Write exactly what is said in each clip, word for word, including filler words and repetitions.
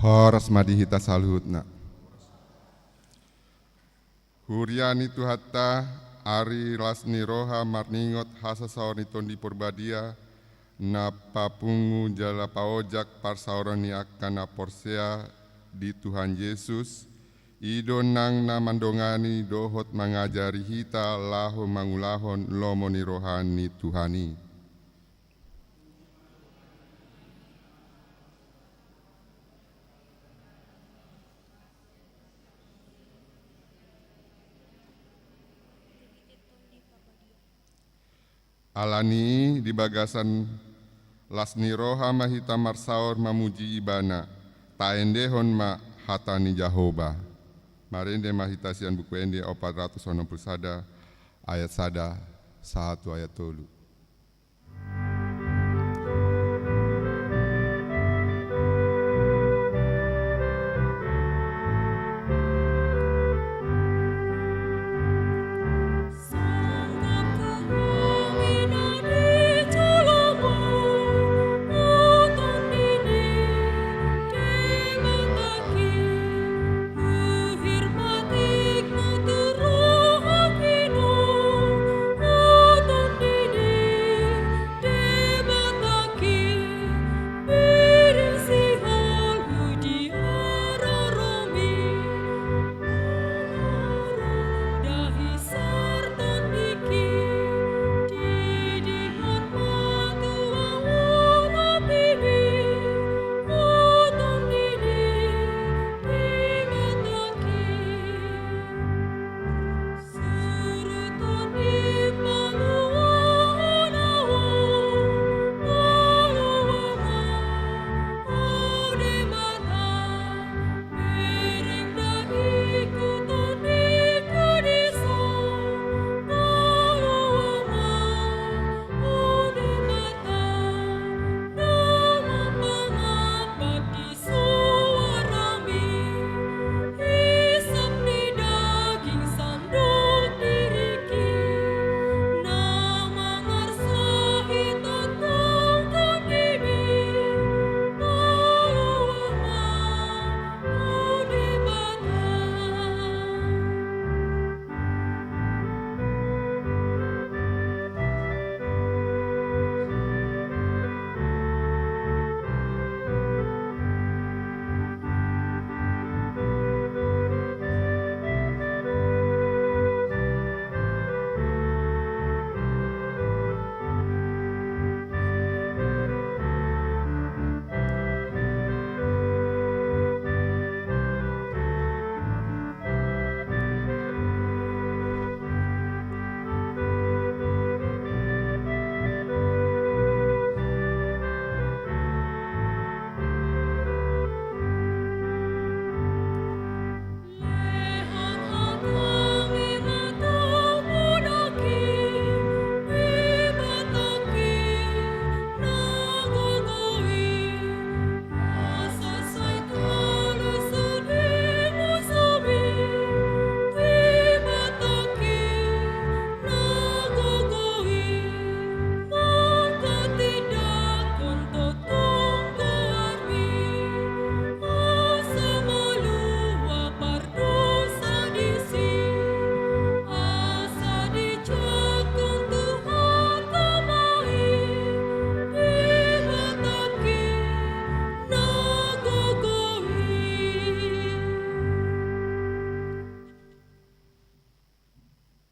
Horas ma di hita saluhutna. Huria ni Tuhanta, ari las ni roha marningot hasasaor ni Tondi Porbadia, na papungu jala paojak parsaoran ni angka na porsea di Tuhan Jesus, i do nang na mandongani dohot mangajari hita laho mangulahon lomo ni roha ni Tuhan i. Alani i di bagasan las ni roha ma hita marsaor mamuji Ibana, taendehon ma hata ni Jahowa. Marende ma hita sian Buku Ende opat ratus onom pulu sada, ayat sada sahat tu ayat tolu.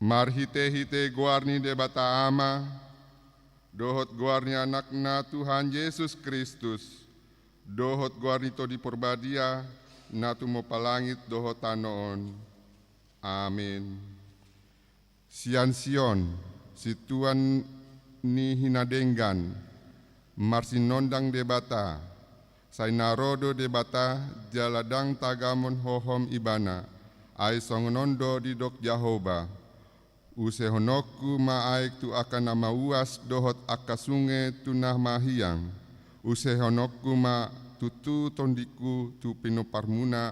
Marhitehite goar ni Debata Ama, dohot goar ni Anakna Tuhan Jesus Kristus, dohot goar ni Tondi Porbadia, na tumompa langit dohot tano on. Amin. Sian Sion, sintua ni hinadenggan, marsinondang Debata, sai na ro do Debata, jala ndang tagamon hohom Ibana, ai songon on do didok Jahowa: Usehononku ma aek tu angka na mauas dohot angka sunge tu na mahiang. Usehononku ma tutu tondingku tu pinomparmuna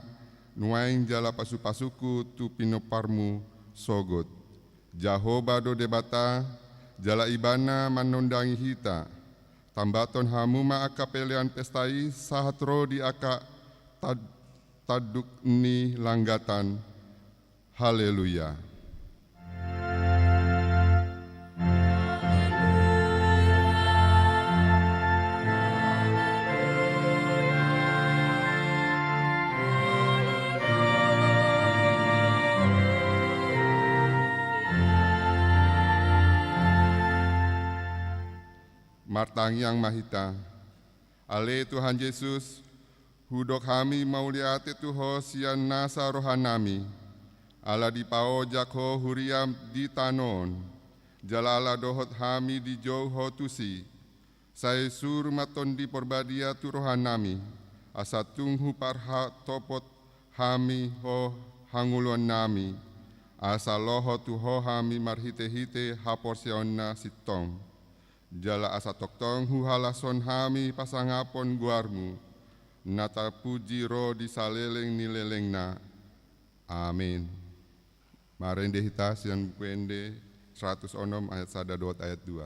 nuaeng jala pasupasungku tu pinomparmu sogot. Jahowa do Debata, jala Ibana manondangi hita. Tambathon hamu ma angka pelean pesta i sahat ro di angka Tad-, tanduk ni langgatan. Haleluya. Martangiang ma hita. Ale Tuhan Jesus, hudok hami mauliate tu Ho sian nasa rohanami, ala dipaojak Ho huriaM di tano on, jala ala dohot hami dijou Ho tusi. Sai suru ma Tondi Porbadia tu rohanami, asa tung huparhatopot hami Ho hangoluannami, asa lohot tu Ho hami marhitehite haporseaonna sintong. Jala asa tongtong huhalashon hami pasangapon goarMu, na tarpuji ro di saleleng ni lelengna. Amin. Marende hita sian Buku Ende seratus onom ayat sada dohot ayat dua.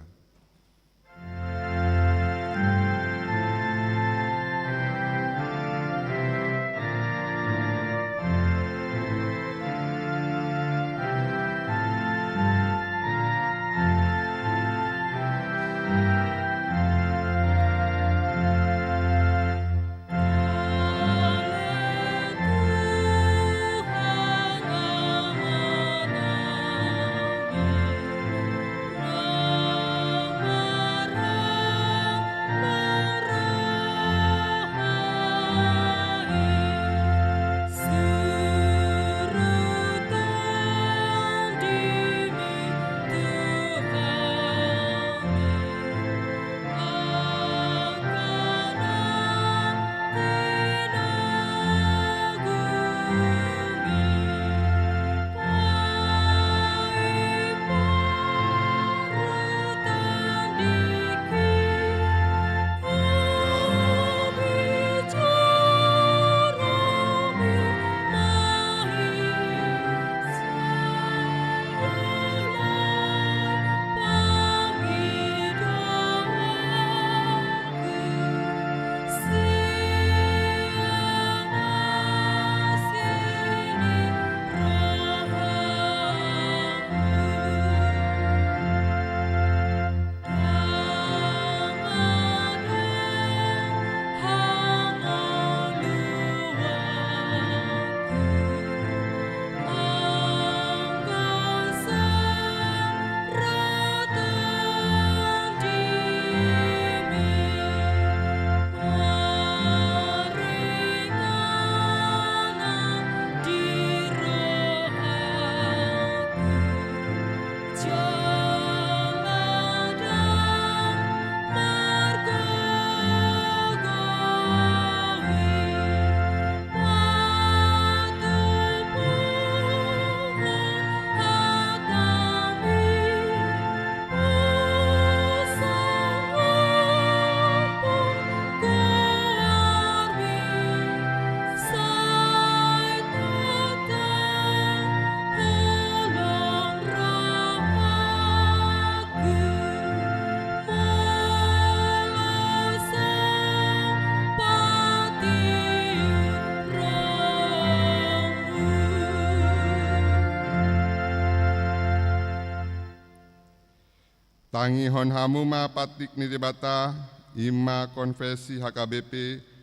Tangihon hamu ma pantik ni Debata, i ma Konfesi H K B P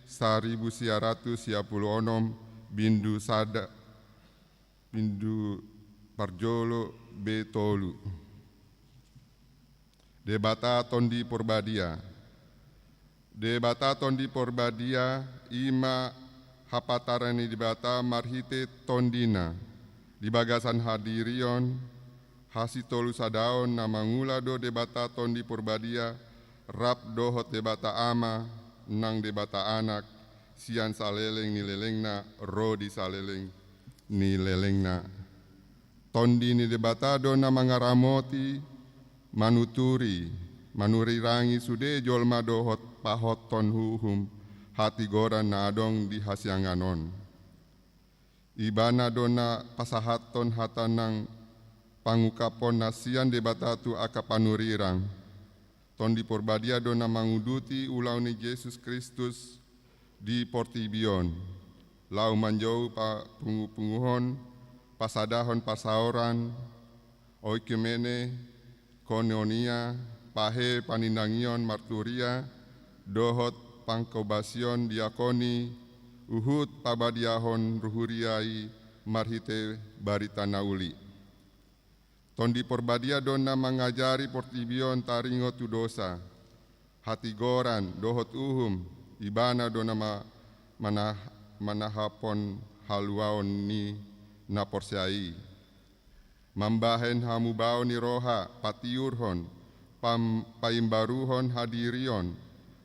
saribu sia ratus sia pulu onom, bindu sada, bindu parjolo B tolu. Debata Tondi Porbadia. Debata Tondi Porbadia, i ma hapataran ni Debata marhite TondiNa. Di bagasan hadirion, hasitolusadaon na mangula do Debata Tondi Porbadia, rap dohot Debata Ama, nang Debata Anak, sian saleleng ni lelengna ro di saleleng ni lelengna. Tondi ni Debata do na mangaramoti, manuturi, manurirangi sude jolma dohot pahothon uhum hatigoran na adong di hasiangan on. Ibana do na pasahathon hata nang pangungkaponna sian Debata tu angka panurirang. Tondi Porbadia do na manguduti ulaon ni Jesus Kristus di portibi on. laho manjou pa-, pungu-punguhon, pasadahon parsaoran, oikumene, koinonia, pahe panindangion marturia, dohot pangkobasion diakoni, huhut pabadiahon huria i marhite barita na uli. Tondi Porbadia do na mangajari portibi on taringot tu dosa, hatigoran dohot uhum, ibana do na ma-, manah-, manahaphon haluaon ni na porsea i. Mambahen hamubaon ni roha, patiurhon, pam-, paimbaruhon hadirion,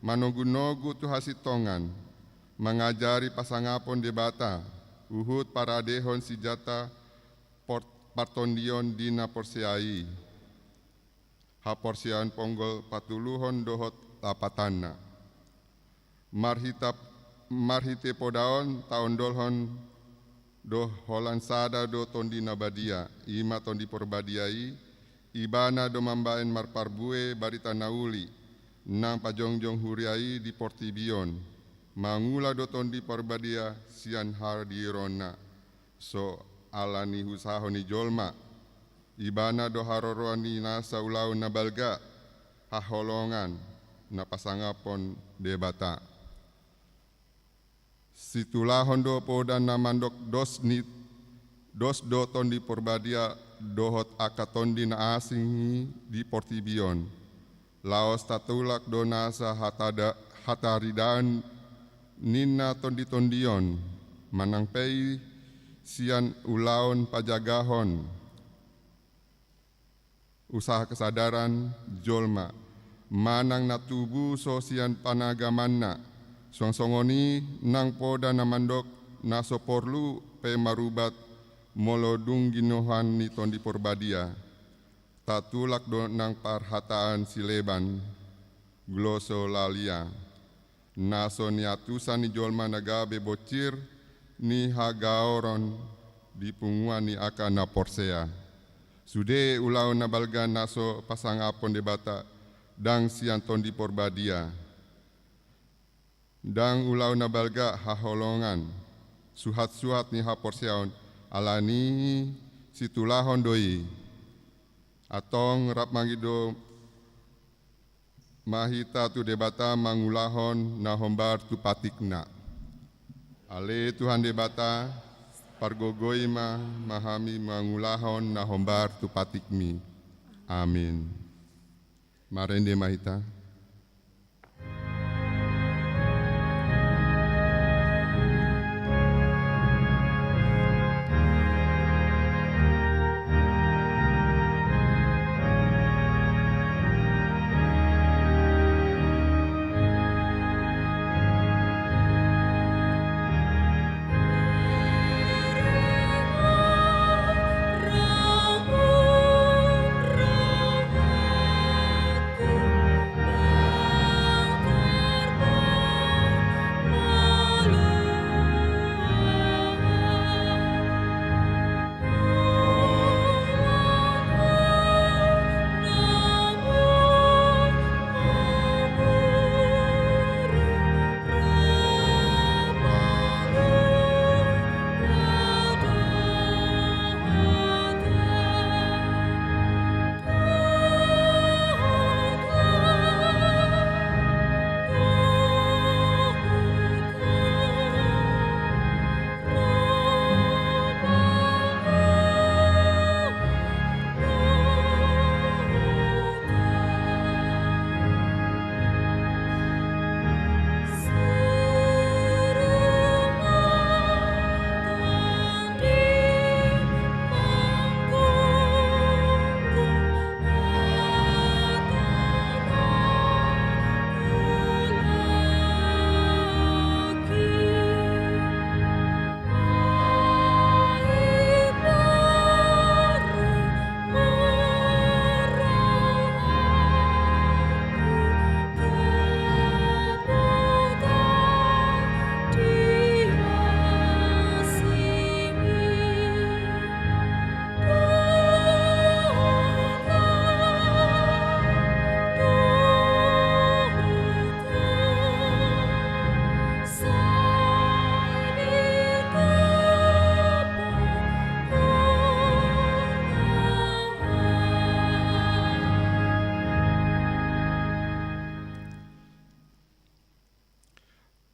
manogunogu tu hasintongan, mangajari pasangapon Debata, huhut paradehon sinjata por-, partondion di na porsea i. Haporseaon ponggol patuluhon dohot lapatanna. Marhita-, marhite poda on taondolhon do holan sada do Tondi na Badia, i ma Tondi Porbadia i, ibana do mambahen marparbue barita na uli, nang pajongjong huria i di portibi on. Mangula do Tondi Porbadia sian hadironna, so ala ni usaha ni jolma, ibana do haroroan ni nasa ulaon na balga, haholongan, na pasangaphon Debata. Situlahon do poda na mandok dos ni, dos do Tondi Porbadia dohot angka tondi na asing i di portibi on. Laos tatulak do nasa hatada-, hataridaan ninna tondi-tondion, manang pe i sian ulaon pajagahon, usaha kesadaran jolma, manang na tubu so sian panagamanna, suang songon i nang poda na mandok na so porlu pe marubat molo dung ginohan ni Tondi Porbadia. Tatulak do nang parhataan sileban, glosolalia, na so niantusan ni jolma na gabe bonsir ni hagaoron di punguan ni angka na porsea. Sude ulaon na balga na so pasangaphon Debata, ndang sian Tondi Porbadia. Ndang ulaon na balga haholongan, suhat-suhat ni haporseaon, ala ni i situlahon do i. Antong rap mangido ma hita tu Debata mangulahon na hombar tu patikna. Ale Tuhan Debata, pargogoi ma, ma hami mangulahon na hombar tu patikmi. Amin. Marende ma hita.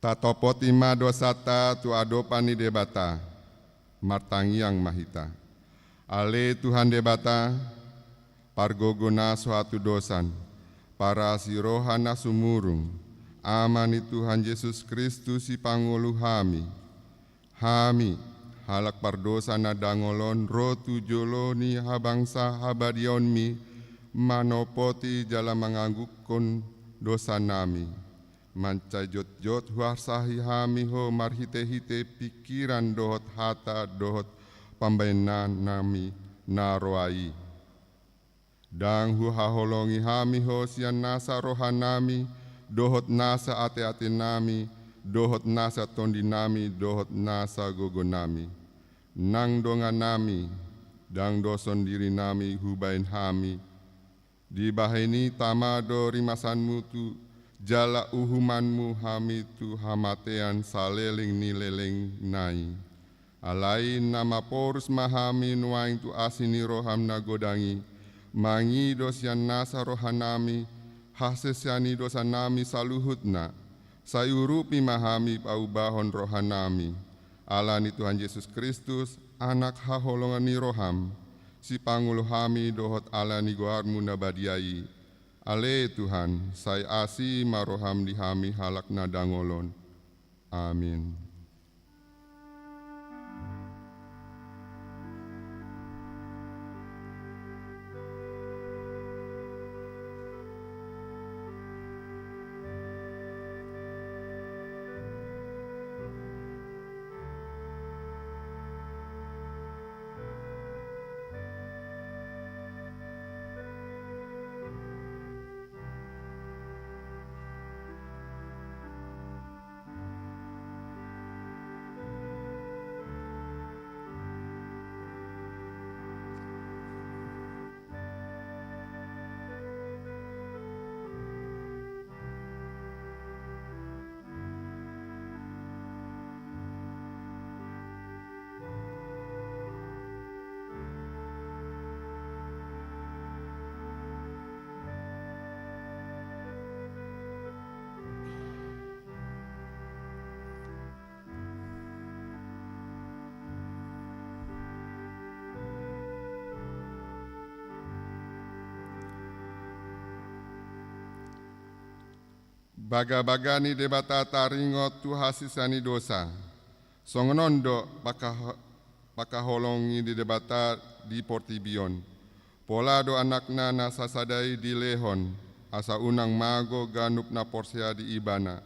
Tatopoti ma dosanta tu adopan ni Debata, martangiang ma hita. Ale Tuhan Debata, pargogo na so hatudosan, parasi roha na sumurung, Ama ni Tuhan Jesus Kristus sipangolu hami. Hami, halak pardosa na dangol on ro tu jolo ni habangsa habadiaonmi, manopoti jala manganggungkon dosanami. Mansai jotjot huarsahi hami Ho marhitehite pingkiran dohot hata dohot pambahenannami na roa i. Ndang huhaholongi hami Ho sian nasa rohanami dohot nasa ateatenami dohot nasa tondinami dohot nasa gogonami. Nang dongannami, ndang do sondirinami hubahen hami. Dibahen i tama do rimasanmu tu jala uhumanmu hami tu hamatean saleleng ni lelengna i. Alai na maporus ma hami nuaeng tu asi ni roham na godang i, mangido sian nasa rohanami hasesea ni dosanami saluhutna. Sai urupi ma hami paubahon rohanami. Ala ni Tuhan Jesus Kristus, Anak haholongan ni roham, sipangolu hami dohot ala ni goarmu na badia i. Ale Tuhan, sai asi ma roham di hami halak na dangol on. Amin. Bagabaga ni Debata taringot tu hasesea ni dosa. Songon on do pakaho-, pakaholongi ni Debata di portibi on. Pola do Anakna na sasada i dilehon, asa unang mago ganup na porsea di Ibana,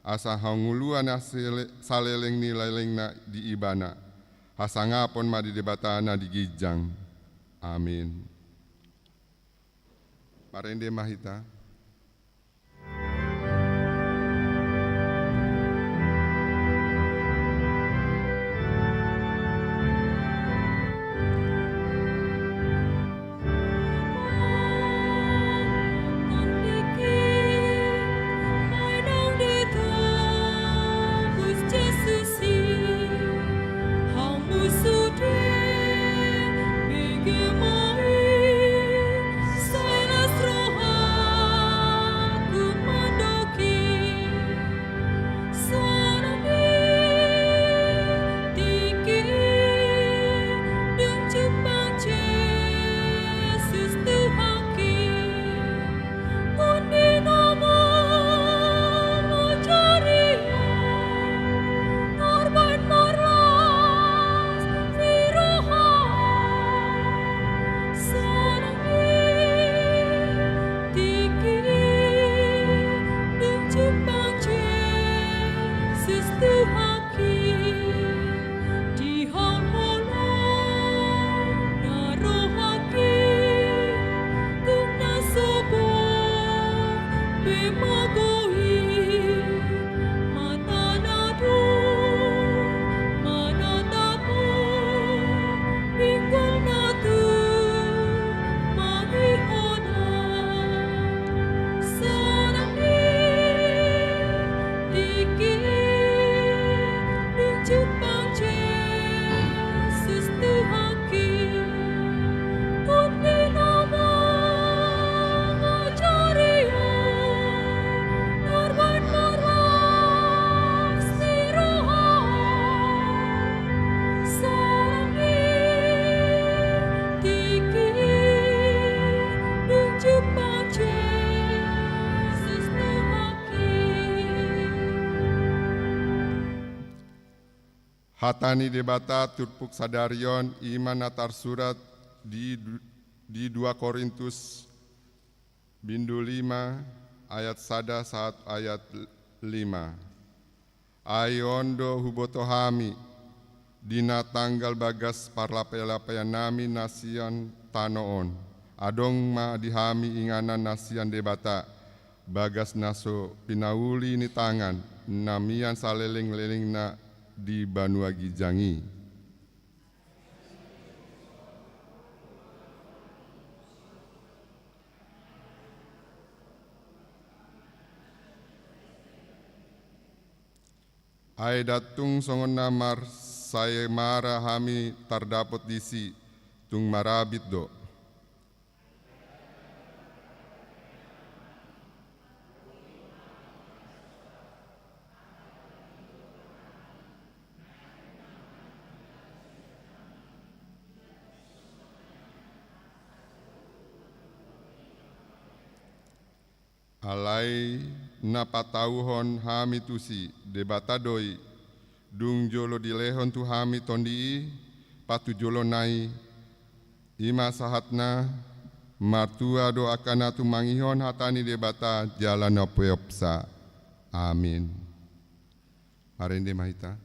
asa hangoluan na sele-, saleleng ni lelengna di Ibana. Hasangapon ma di Debata na di ginjang. Amin. Marende ma hita. Hata ni Debata turpuk sadari on i ma na tarsurat di, di dua Korintus bindu lima ayat sada sahat ayat lima. Ai on do huboto hami, di na tanggal bagas parlapaian-lapaiannami na sian tano on, adong ma di hami inganan na sian Debata, bagas na so pinauli ni tangan, na mian saleleng-lelengna di banua ginjang i. Ai ndang tung songon na marsaemara hami tardapot disi, tung marabit do. Alai na patauhon hami tusi, Debata do i, dung jolo dilehon tu hami Tondi i, patujolona i, i ma sahatna, martua do angka na tumangihon hata ni Debata jala na peopsa. Amin. Marende ma hita.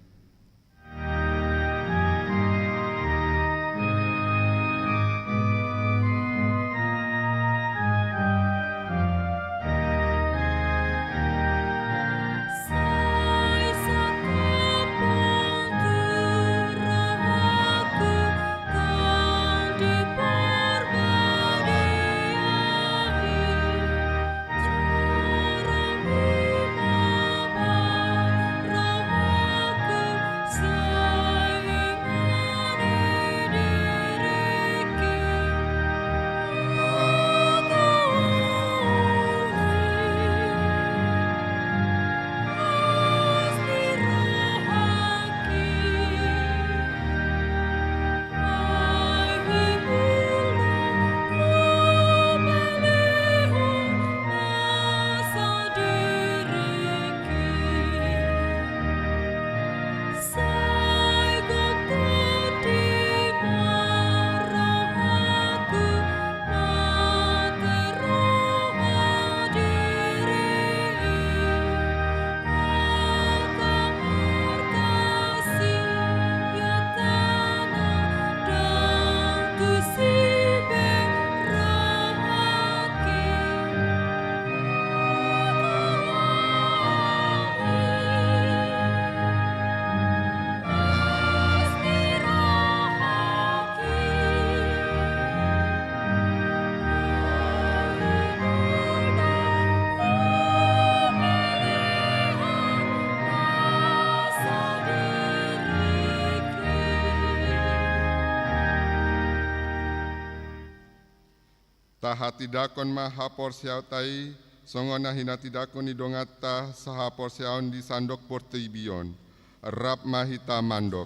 Tahatindangkon ma haporseaonta i, songon na hinatindangkon ni donganta sahaporseaon di sandok portibi on. Rap ma hita mandok.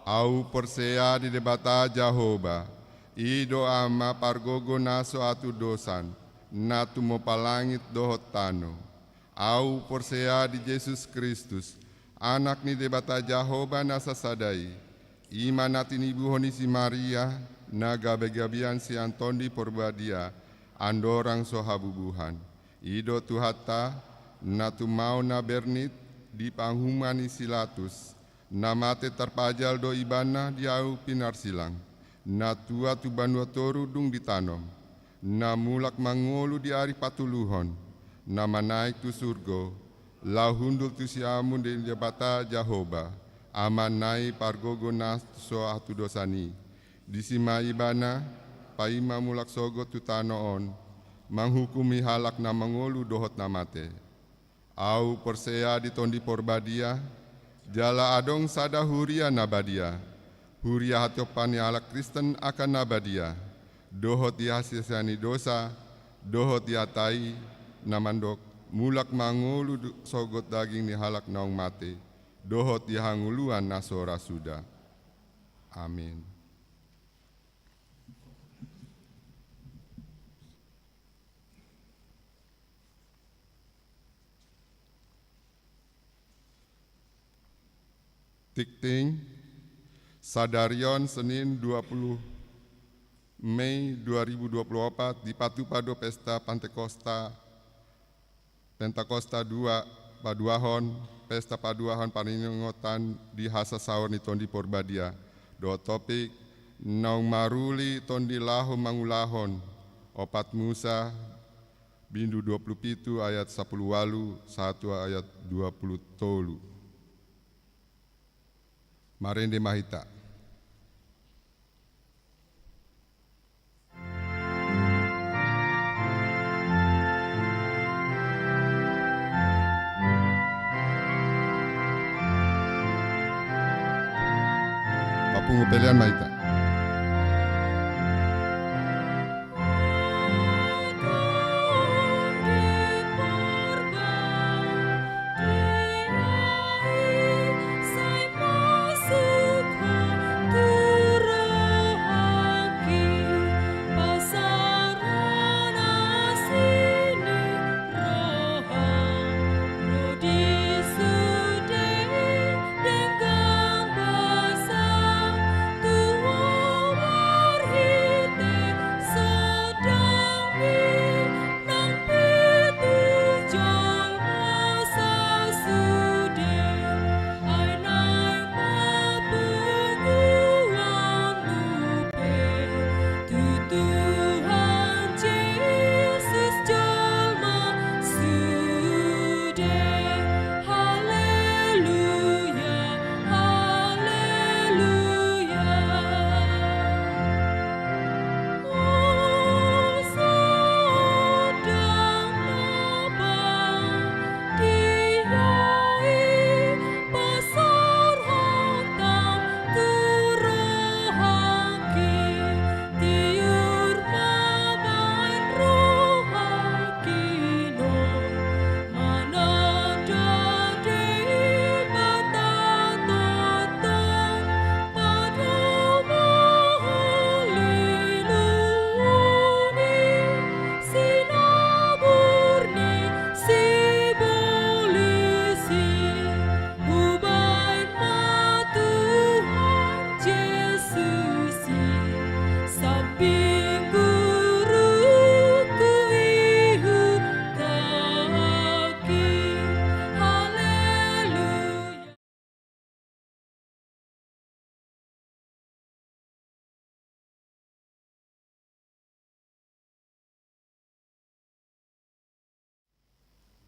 Ahu porsea di Debata Jahowa, i do Ama pargogo na so hatudosan, na tumompa langit dohot tano. Ahu porsea di Jesus Kristus, Anak ni Debata Jahowa na sasada i, i ma na tinibuhon ni si Maria, na gabegabean sian Tondi Porbadia, andorang so habubuhan. I do Tuhanta, na tumaon na bernit di panguhuman ni si Latus, na mate tarpajal do Ibana di ahu pinarsilang, na tua tu banua toru dung ditanom, na mulak mangolu di ari patoluhon, na manaek tu surgo, laho hundul tu siamun ni Debata Jahowa, Amana i pargogo na so hatudosan i. Disi ma Ibana, paima mulak sogot tu tano on, manghukumi halak na mangolu dohot na mate. Ahu porsea di Tondi Porbadia, jala adong sada huria na badia, huria hatioppan ni halak Kristen angka na badia, dohot di hasesaan ni dosa, dohot di hata i na mandok, mulak mangolu do-, sogot daging ni halak naung mate, dohot di hangoluan na so ra suda. Amin. Tingting, sadari on Senin dua puluh Mei dua ribu dua puluh opat dipatupa do pesta Pantekosta, Pentakosta dua, paduahon, pesta paduahon paningotan di hasasaor ni Tondi Porbadia. Dohot topik, naung maruli Tondi laho mangulahon, Opat Musa, bindu dua puluh pitu ayat sapuluh ualu, sahat tu ayat dua puluh tolu. Marende ma hita. Papungu pelean ma hita.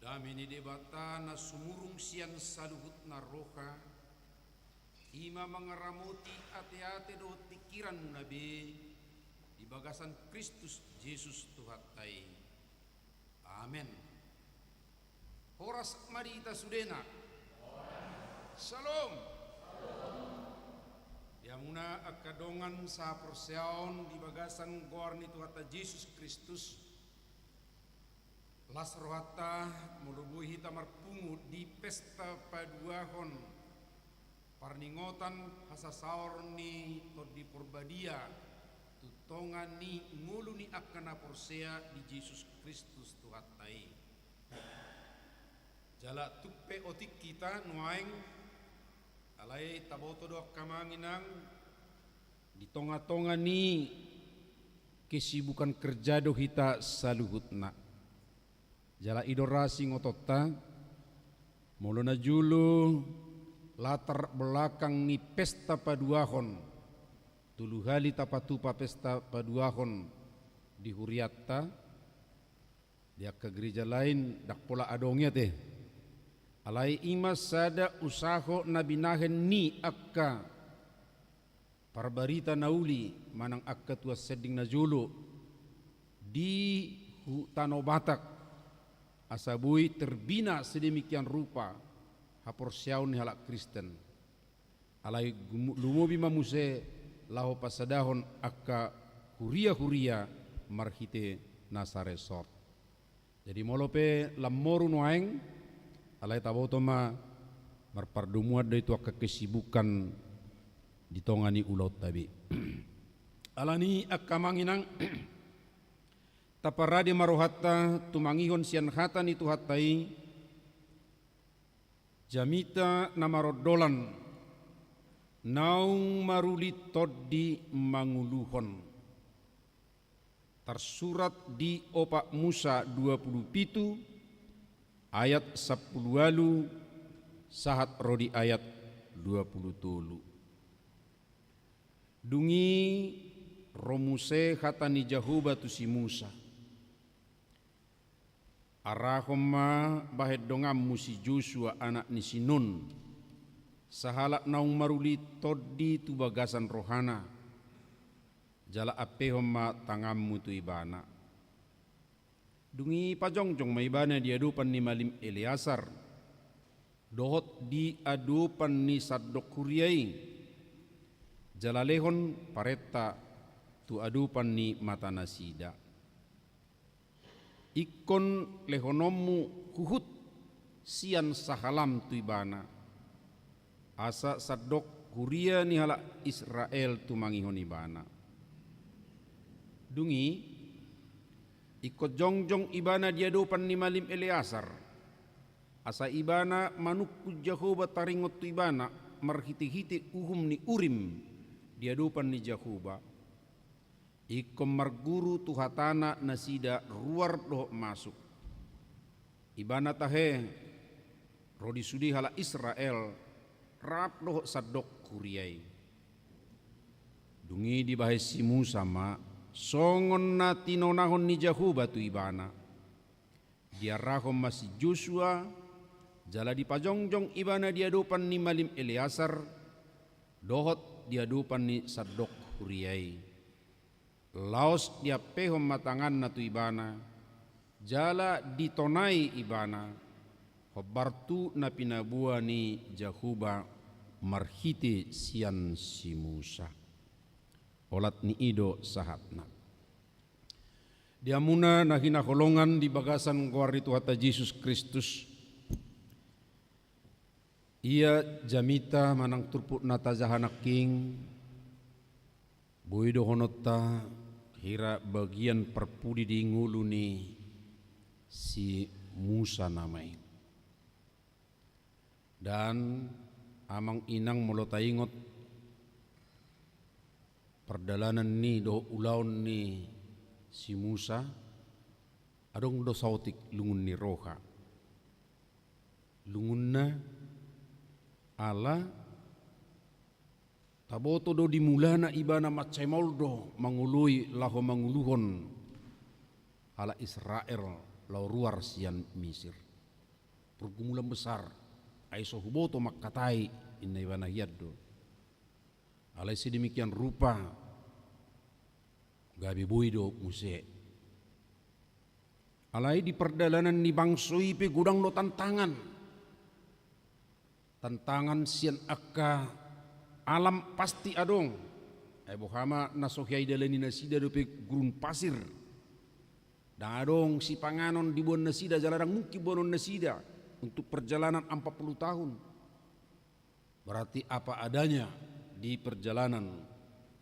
Dame ni Debata na sumurung sian saluhutna roha, i ma mangaramoti ateate dohot pingkiranmuna be di bagasan Kristus Jesus Tuhanta i. Amen. Horas ma di hita sudena. Syalom. Di hamuna angka dongan sahaporseaon di bagasan goar ni Tuhanta Jesus Kristus, las rohanta molo boi hita marpungu di pesta paduahon parningotan hasasaor ni Tondi Porbadia tu tonga ni ngolu ni angka na porsea di Jesus Kristus Tuhanta i. Jala tung pe otik hita nuaeng, alai taboto do angka amang inang, di tonga-tonga ni kesibukan kerja do hita saluhutna. Jala i do ra singotonta, molo na jolo latar belakang ni pesta paduahon, tolu hali tapatupa pesta paduahon di hurianta, di angka gereja lain ndang pola adong i ate. Alai i ma sada usaho na binahen ni angka parbarita na uli manang angka tuan sending na jolo di hu-, Tano Batak, asa boi terbina sedemikian rupa haporseaon ni halak Kristen. Alai gumu-, lumobi ma muse laho pasadahon angka huria-huria marhite na saresort. Jadi molo pe lam moru nuaeng, alai taboto ma marpardomuan do i tu angka kesibukan di tonga ni ulaonta be. Alani i angka amang inang, taparade ma rohanta tumangihon sian hata ni Tuhanta i, jamita na marondolan Naung maruli tondi manguluhon. Tarsurat di Opat Musa dua pulu pitu ayat sampulu ualu sahat ro di ayat dua pulu tolu. Dung i ro muse hata ni Jahowa tu si Musa: Arahon ma bahen donganmu si Josua anak ni si Nun, sahalak naung maruli tondi tu bagasan rohana, jala ampehon ma tanganmu tu ibana. Dung i pajongjong ma ibana di adopan ni malim Eleasar dohot di adopan ni sandok huria i, jala lehon parenta tu adopan ni matanasida. Ingkon lehononmu huhut sian sahalam tu ibana, asa sandok huria ni halak Israel tumangihon ibana. Dung i ingkon jongjong ibana di adopan ni malim Eleasar, asa ibana manungkun Jahowa taringot tu ibana marhitehite uhum ni Urim di adopan ni Jahowa. Ingkon marguru tu hatana nasida ruar dohot masuk. Ibana tahe ro di sude halak Israel rap dohot sandok huria i. Dung i dibahen si Musa ma songon na tinonahon ni Jahowa tu ibana. Diarahon ma si Josua, jala dipajongjong ibana di adopan ni malim Eleasar dohot di adopan ni sandok huria i. Laos diampehon ma tanganna tu ibana, jala ditonai ibana, hombar tu na pinaboa ni Jahowa marhite sian si Musa. Olat ni i do sahatna. Di hamuna na hinaholongan di bagasan goar ni Tuhanta Jesus Kristus, ia jamita manang turpuk na tajaha nangkin, boi dohononta hira bagian parpudi di ngolu ni si Musa nama i. Dan amang inang, molo taingot pardalanan ni dohot ulaon ni si Musa, adong do saotik lungun ni roha. Lungunna ala taboto do di mulana ibana mansai maol do mangoloi laho manguluhon halak Israel laho ruar sian Misir. Pergumulan besar, ai so huboto mangkatai, inna ibana hian do. Alai sedemikian rupa gabe boi do muse. Alai di pardalanan ni bangso i pe godang do tantangan. Tantangan sian angka alam pasti adong. Ai boha ma na so hea didalani nasida dope gurun pasir. Ndang adong sipanganon diboan nasida, jala ndang mungkin boanon nasida untuk perjalanan empat puluh tahun. Berarti apa adanya di perjalanan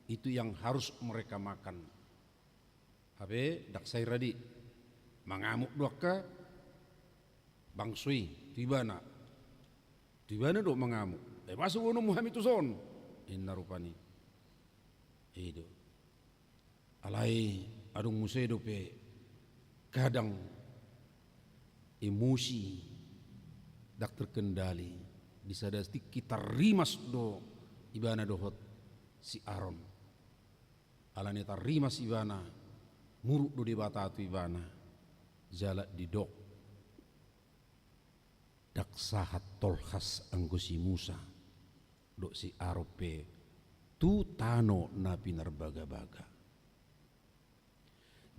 itu yang harus mereka makan. Hape ndang sai rade, mangamuk do angka bangso i tu ibana. Tu ibana do mangamuk. Eh, boasa boanonmu hami tuson? Inna rupani. I do. Alai adong muse dope kadang emosi ndang terkendali, di sada tingki tarrimas do ibana dohot si Aron. Alani tarrimas ibana, muruk do Debata tu ibana, jala didok: Ndang sahat tolhas anggo si Musa dohot si Aron pe tu tano na pinarbagabaga.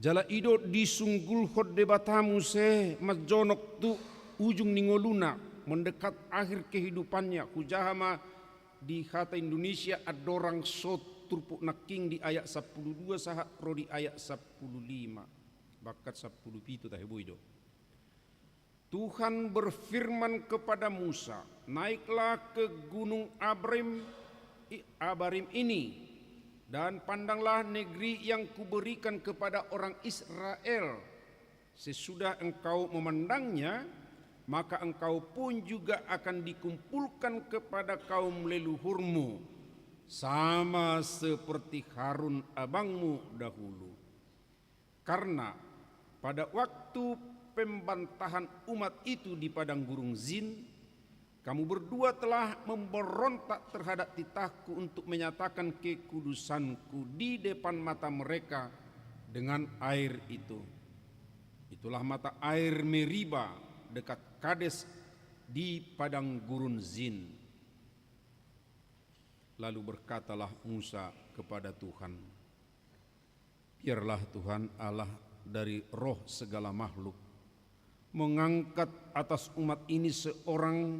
Jala i do disunggulhon Debata muse manjonok tu ujung ni ngoluna, mendekat akhir kehidupannya, hujaha ma di hata Indonesia andorang so turpuk nangkin di ayat sampulu dua sahat ro di ayat sampulu lima, bahkan sampulu pitu tahe boi do. Tuhan berfirman kepada Musa, "Naiklah ke gunung Abarim, i-, Abarim ini, dan pandanglah negeri yang kuberikan kepada orang Israel. Sesudah engkau memandangnya, maka engkau pun juga akan dikumpulkan kepada kaum leluhurmu, sama seperti Harun abangmu dahulu. Karena pada waktu pembantahan umat itu di padang gurun Zin, kamu berdua telah memberontak terhadap titahku untuk menyatakan kekudusanku di depan mata mereka dengan air itu. Itulah mata air Meriba dekat Kades di padang gurun Zin. Lalu berkatalah Musa kepada Tuhan, "Biarlah Tuhan Allah dari roh segala makhluk mengangkat atas umat ini seorang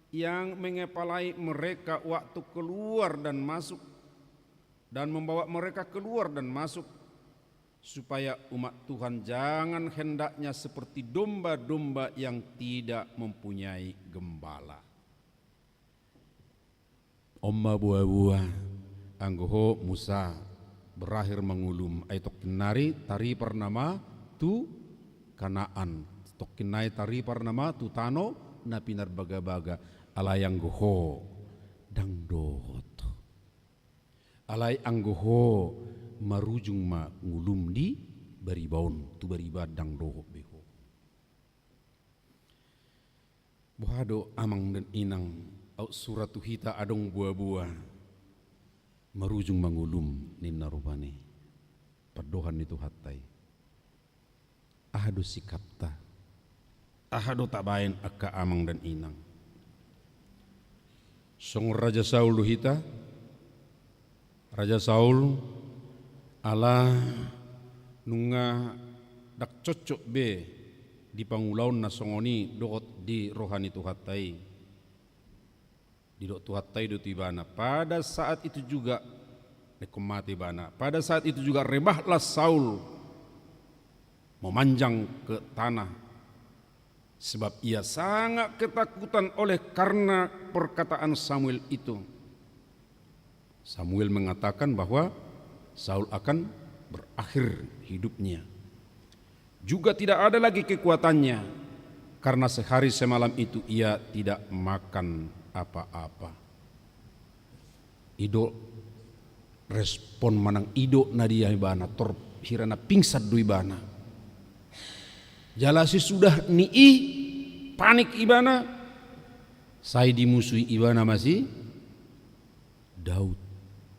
yang mengepalai mereka waktu keluar dan masuk, dan membawa mereka keluar dan masuk, supaya umat Tuhan jangan hendaknya seperti domba-domba yang tidak mempunyai gembala." On ma boaboa, anggo ho Musa berakhir mangulum, ai tongkin nari taripar nama tu Kanaan, tongkin nai taripar nama tu tano na pinarbagabaga. Alai anggo ho ndang dohot. Alai anggo ho marujung ma ngulum di bariba on, tu bariba ndang dohot be ho. Boha do amang dan inang, aut sura tu hita adong boaboa marujung mangulum ninna rupani pandohan ni Tuhanta i. Aha do sikapta? Aha do tabaen angka amang dan inang? Songon Raja Saul do hita? Raja Saul, ala nunga ndang cocok be di pangulaon na songon i dohot di roha ni Tuhanta i. Didok Tuhanta i do tu ibana, pada saat itu juga, ingkon mate ibana, pada saat itu juga rebahlah Saul memanjang ke tanah, sebab ia sangat ketakutan oleh karena perkataan Samuel itu. Samuel mengatakan bahwa Saul akan berakhir hidupnya. Juga tidak ada lagi kekuatannya, karena sehari semalam itu ia tidak makan apa-apa. I do respon manang i do na diida ibana, tor hira na pingsan do ibana. Jala sesudah ni i, panik ibana, sai dimusui ibana ma si Daud.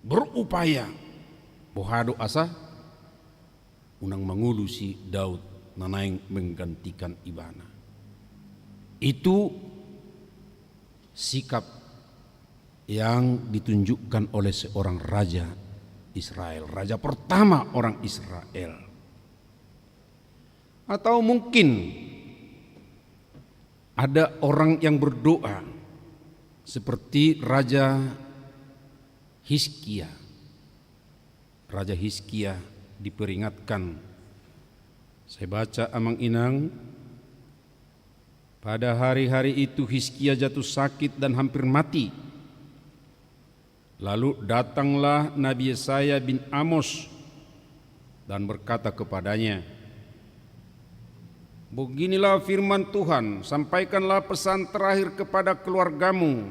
Berupaya boha do asa unang mangolu si Daud na naeng menggantikan ibana. Itu sikap yang ditunjukkan oleh seorang raja Israel, raja pertama orang Israel. Atau mungkin ada orang yang berdoa seperti Raja Hizkia. Raja Hizkia diperingatkan. Saya baca, amang inang, pada hari-hari itu Hizkia jatuh sakit dan hampir mati. Lalu datanglah Nabi Yesaya bin Amos dan berkata kepadanya, "Beginilah firman Tuhan, sampaikanlah pesan terakhir kepada keluargamu,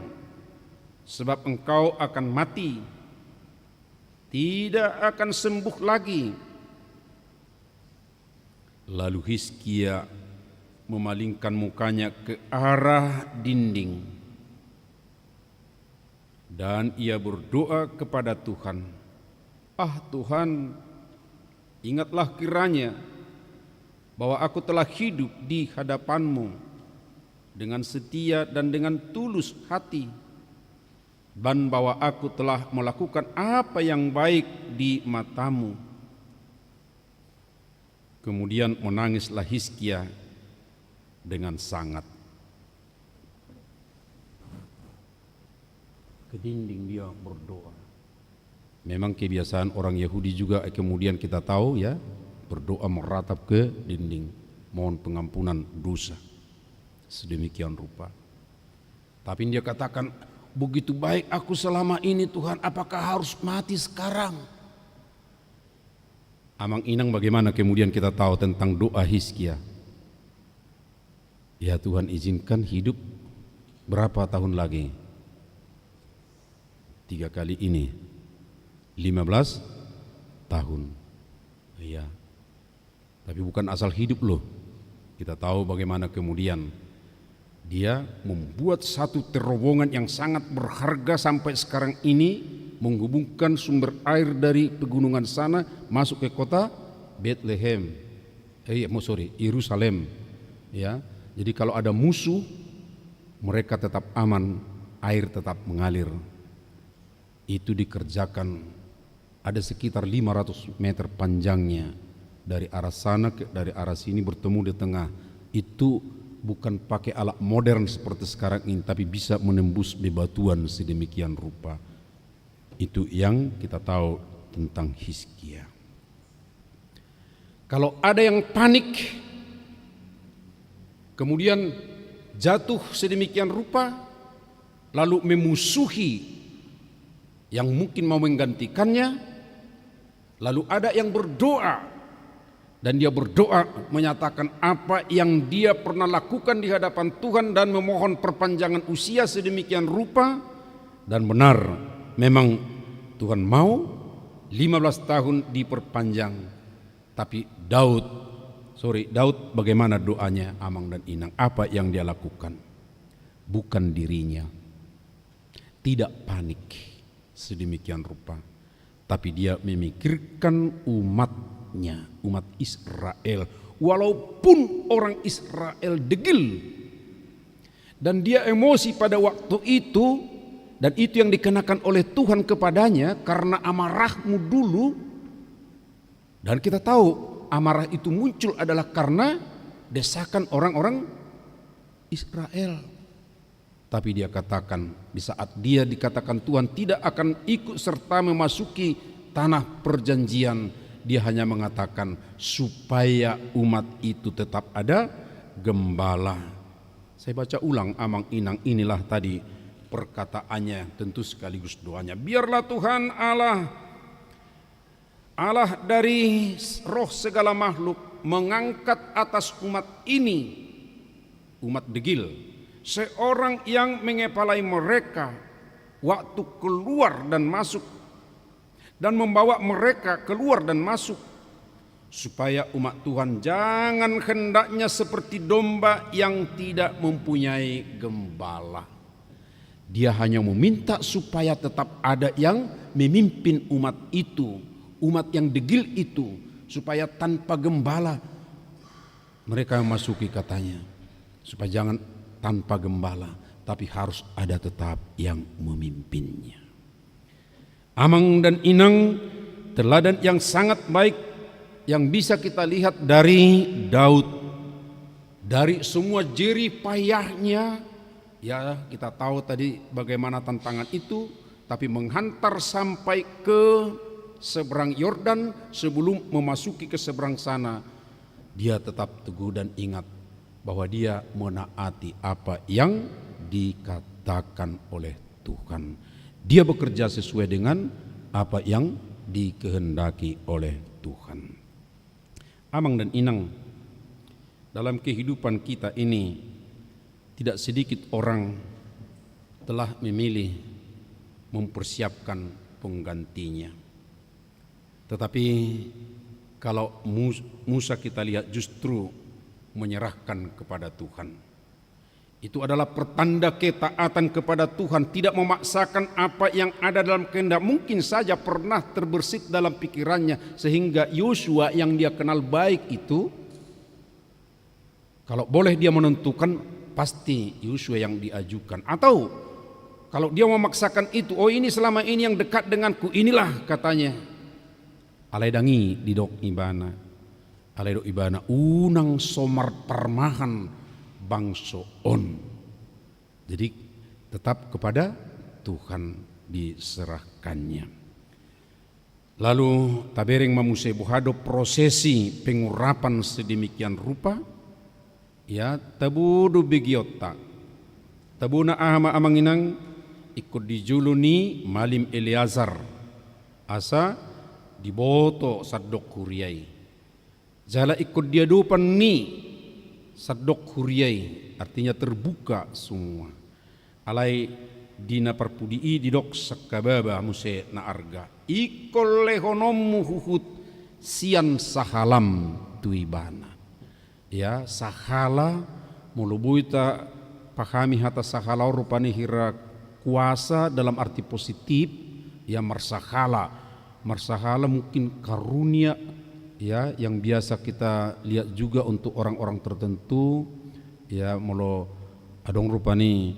sebab engkau akan mati, tidak akan sembuh lagi." Lalu Hizkia memalingkan mukanya ke arah dinding, dan ia berdoa kepada Tuhan, "Ah Tuhan, ingatlah kiranya bahwa aku telah hidup di hadapan-Mu dengan setia dan dengan tulus hati, dan bahwa aku telah melakukan apa yang baik di mata-Mu." Kemudian menangislah Hizkia dengan sangat. Ke dinding dia berdoa. Memang kebiasaan orang Yahudi juga, eh, kemudian kita tahu, ya, berdoa meratap ke dinding, mohon pengampunan dosa. Sedemikian rupa. Tapi dia katakan, "Begitu baik aku selama ini, Tuhan, apakah harus mati sekarang?" Amang inang, bagaimana kemudian kita tahu tentang doa Hizkia? Ya Tuhan, izinkan hidup berapa tahun lagi? tiga kali ini, lima belas tahun. Iya. Tapi bukan asal hidup loh. Kita tahu bagaimana kemudian dia membuat satu terowongan yang sangat berharga sampai sekarang ini, menghubungkan sumber air dari pegunungan sana masuk ke kota Bethlehem. Eh, iya, mo-, sorry, Yerusalem. Ya, jadi kalau ada musuh, mereka tetap aman, air tetap mengalir. Itu dikerjakan, ada sekitar lima ratus meter panjangnya, dari arah sana ke, dari arah sini bertemu di tengah. Itu bukan pakai alat modern seperti sekarang ini, tapi bisa menembus bebatuan sedemikian rupa. Itu yang kita tahu tentang Hizkia. Kalau ada yang panik, kemudian jatuh sedemikian rupa, lalu memusuhi yang mungkin mau menggantikannya, lalu ada yang berdoa, dan dia berdoa menyatakan apa yang dia pernah lakukan di hadapan Tuhan dan memohon perpanjangan usia sedemikian rupa, dan benar, memang Tuhan mau lima belas tahun diperpanjang. Tapi Daud, sorry, Daud bagaimana doanya, Amang dan Inang? Apa yang dia lakukan? Bukan dirinya. Tidak panik sedemikian rupa. Tapi dia memikirkan umatnya, umat Israel. Walaupun orang Israel degil. Dan dia emosi pada waktu itu, dan itu yang dikenakan oleh Tuhan kepadanya karena amarahmu dulu. Dan kita tahu amarah itu muncul adalah karena desakan orang-orang Israel. Tapi dia katakan, di saat dia dikatakan Tuhan tidak akan ikut serta memasuki tanah perjanjian, dia hanya mengatakan supaya umat itu tetap ada gembala. Saya baca ulang, Amang Inang, inilah tadi perkataannya, tentu sekaligus doanya. Biarlah Tuhan Allah, Allah dari roh segala makhluk, mengangkat atas umat ini, umat degil, seorang yang mengepalai mereka waktu keluar dan masuk, dan membawa mereka keluar dan masuk, supaya umat Tuhan jangan hendaknya seperti domba yang tidak mempunyai gembala. Dia hanya meminta supaya tetap ada yang memimpin umat itu, umat yang degil itu, supaya tanpa gembala mereka memasuki, katanya, supaya jangan tanpa gembala, tapi harus ada tetap yang memimpinnya. Amang dan Inang, teladan yang sangat baik yang bisa kita lihat dari Daud. Dari semua jerih payahnya, ya, kita tahu tadi bagaimana tantangan itu, tapi menghantar sampai ke seberang Yordan, sebelum memasuki ke seberang sana, dia tetap teguh dan ingat bahwa dia menaati apa yang dikatakan oleh Tuhan. Dia bekerja sesuai dengan apa yang dikehendaki oleh Tuhan. Amang dan Inang, dalam kehidupan kita ini, tidak sedikit orang telah memilih mempersiapkan penggantinya. Tetapi kalau Mus-, Musa, kita lihat, justru menyerahkan kepada Tuhan. Itu adalah pertanda ketaatan kepada Tuhan, tidak memaksakan apa yang ada dalam kehendak. Mungkin saja pernah terbersit dalam pikirannya, sehingga Yosua yang dia kenal baik itu, kalau boleh dia menentukan, pasti Yosua yang diajukan. Atau kalau dia memaksakan itu, "Oh, ini selama ini yang dekat denganku, inilah," katanya. Alai ndang i didok ibana. Alai didok ibana, "Unang so marparmahan bangso on." Jadi tetap kepada Tuhan diserahkannya. Lalu tabereng ma muse boha do prosesi pengurapan sedemikian rupa, ya, tabo do begeonta. Tabona aha ma, Amang Inang? Ingkon di jolo ni malim Eleazar, asa diboto sandok huria i. Jala ingkon di adopan ni sandok huria i, artinya terbuka semua. Alai Di na parpudi i didok sangkababa muse na arga, ingkon lehononmu huhut sian sahalam tu ibana. Ya, sahala, molo boi tapahami hata sahala on rupani hira kuasa dalam arti positif, ya, marsahala. Marsahala mungkin karunia, ya, yang biasa kita lihat juga untuk orang-orang tertentu, ya, molo adong rupani,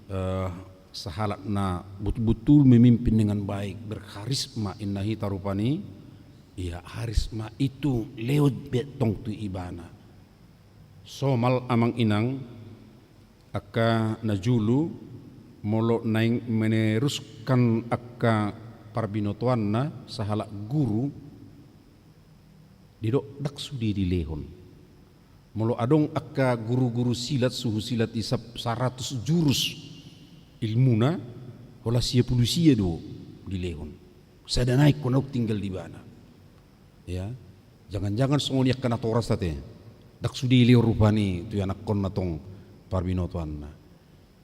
eh, sahalak na betul-betul memimpin dengan baik, berkarisma, inna hita rupani, ya, karisma itu lewat be tong tu ibana. Somal amang inang, angka na jolo, molo naeng meneruskan angka parbinotoanna sahalak guru, didok ndang sude dilehon. Molo adong angka guru-guru silat, suhu silat i sap-, saratus jurus ilmuna, holan sia pulu sia do dilehon. Sada nai ingkon adong tinggal di ibana. Ya, jangan-jangan songon i angka natoras ate. Ndang sude dilehon rupani tu ianakkonna tong parbinotoanna.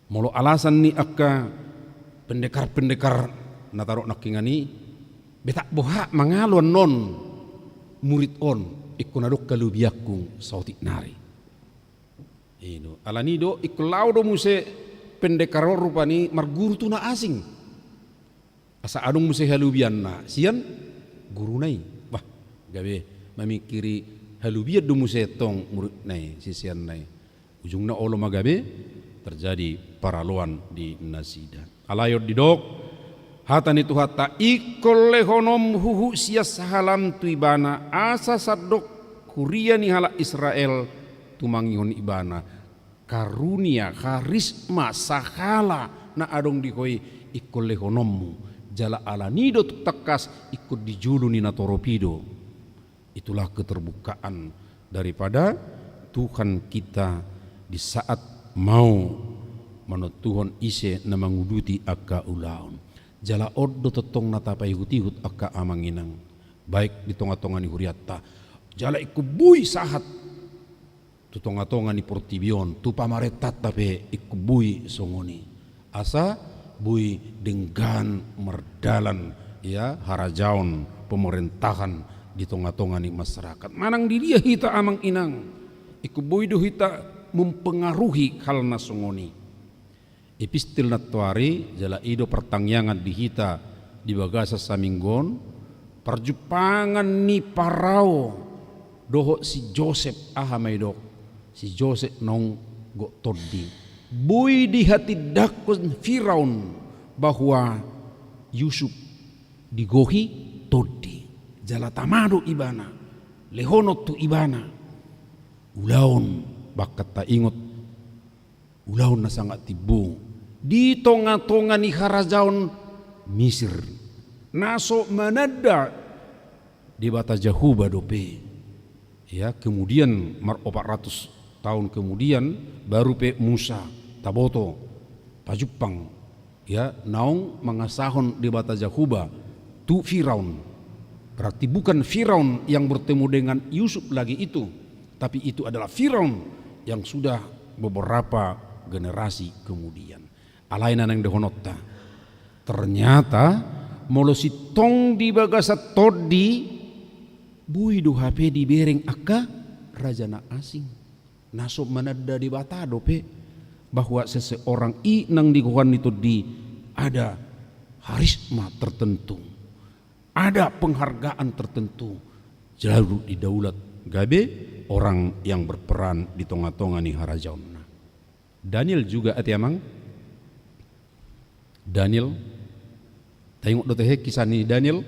Molo alasan ni angka pendekar-pendekar na tadok nangkiningan i, betak boha mangalo annon murid on, ingkon adong halobianku saotik nari. I do, alani do ingkon laho do muse pendekar on rupani marguru tu na asing. Asa adong muse halobianna sian guruna i. Bah, gabe mamingkiri halobian do muse tong muridna i, siseanna i. Ujungna olo ma gabe terjadi paraloan di nasida. Alai on didok hata ni Tuhanta, ingkon lehononmu huhut sian sahalam tu ibana, asa sandok huria ni halak Israel tumangihon ibana. Karunia, karisma, sahala na adong di ho i ingkon lehononmu. Jala alani do tung tangkas ingkon di jolo ni natorop i do. Itulah keterbukaan daripada Tuhan kita di saat mau manontuhon ise na manguduti angka ulaon. Jala on do tongtong na tapaihut-ihut angka amang inang, baik di tonga-tonga ni hurianta, jala ingkon boi sahat tu tonga-tonga ni portibi on, tu pamarentanta pe ingkon boi songon i. Asa boi denggan mardalan, ya, harajaon, pemerentahan di tonga-tonga ni masyarakat. Manang di dia hita amang inang, ingkon boi do hita mempengaruhi hal na songon i. Epistel nantoari, jala i do partangiangan di hita di bagasan saminggu on, parjumpangan ni Parao dohot si Josep, aha ma didok, si Josep naung gok tondi. Boi dihatindangkon Firaun bahwa Yusuf digohi tondi. Jala tama do ibana, lehonon tu ibana ulaon, bahkan taingot ulaon na sangat timbo di tonga-tonga ni harajaon Misir, na so mananda Debata Jahowa dope. Ya, kemudian mar opat ratus tahun kemudian, baru pe Musa taboto, pajumpang, ya, naung mangasahon Debata Jahowa tu Firaun. Berarti bukan Firaun yang bertemu dengan Yusuf lagi itu, tapi itu adalah Firaun yang sudah beberapa generasi kemudian. Alai na naeng dohononta, ternyata molo sintong di bagasan tondi, boi do hape dibereng angka raja na asing. Na so mananda Debata dope bahwa seseorang i nang di gohan ni tondi ada harisma tertentu, ada penghargaan tertentu, jala didaulat gabe orang yang berperan di tonga-tonga ni harajaonna. Daniel juga ate amang. Daniel, taingot do tahe kisah ni Daniel?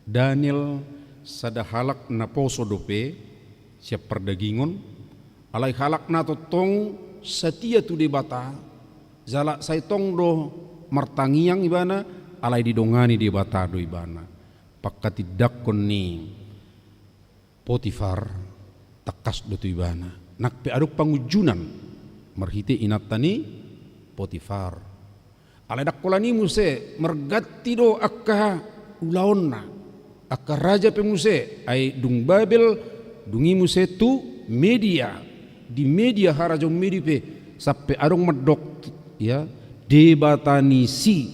Daniel sada halak na poso dope sian pardagingon, alai halak na tongtong satia tu Debata, jala sai tong do martangiang ibana, alai didongani Debata do ibana. Pangkatindangkon ni Potifar tangkas do tu ibana. Nang pe adong pangunjunan marhite inanta ni Potifar. Alai ndang holan i muse, marganti do angka ulaonna, angka raja pe muse, ai dung Babel, dung i muse tu Media, di Media, harajaon Media pe, sampe adong mandok, ya, Debata ni si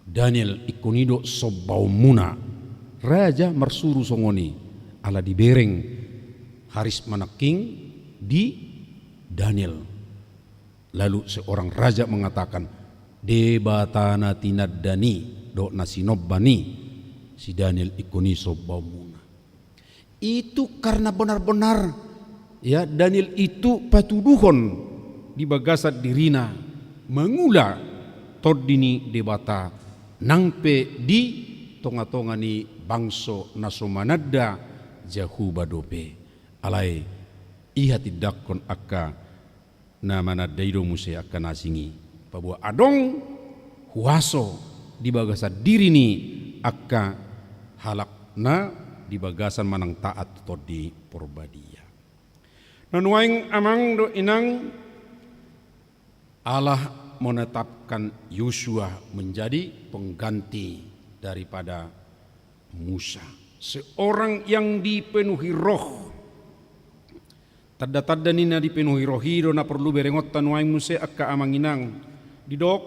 Daniel ingkon i do sombaonmuna. Raja marsuru songon i, ala dibereng harisma nangkin di Daniel. Lalu seorang raja mengatakan, Debata na tinandan i dohot na sinomban i si Daniel ingkon i sombaonmuna. Itu karena benar-benar, ya, Daniel itu patuduhon di bagasan dirina mangula tondi ni Debata nang pe di tonga-tonga ni bangso na so mananda Jahowa dope. Alai i hatindangkon angka na mananda i do muse angka na asing i, paboa adong huaso di bagasan diri ni angka halak na di bagasan manang taat tu Tondi Porbadia. Na nuaeng amang dohot inang, Allah menetapkan Yosua menjadi pengganti daripada Musa, seorang yang dipenuhi roh. Tanda-tanda ni na dipenuhi roh i do na porlu berengonta nuaeng muse angka amang inang. Didok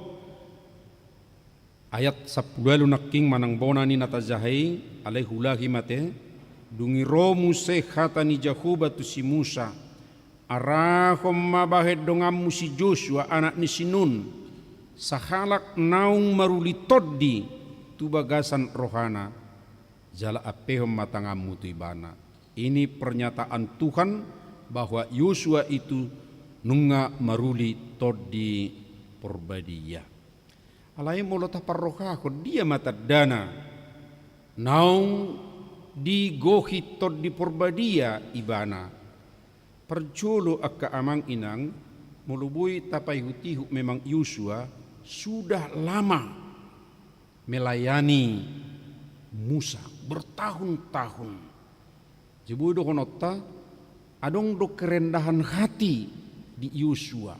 ayat sampulu ualu nangkin manang bona ni na tajaha i, alai huulahi ma ate. Dung i ro muse hata ni Jahowa tu si Musa, arahon ma bahen donganmu si Josua anak ni si Nun, sahalak naung maruli tondi tu bagasan rohana, jala ampehon ma tanganmu tu ibana. Ini pernyataan Tuhan bahwa Yosua itu nunga maruli Tondi Porbadia. Alai molo taparrohahon, dia ma tandana naung digohi Tondi Porbadia ibana? Parjolo angka amang inang, molo boi tapaihut-ihut memang Yosua sudah lama melayani Musa, bertahun-tahun. Jadi boi dohononta, adong do kerendahan hati di Yosua.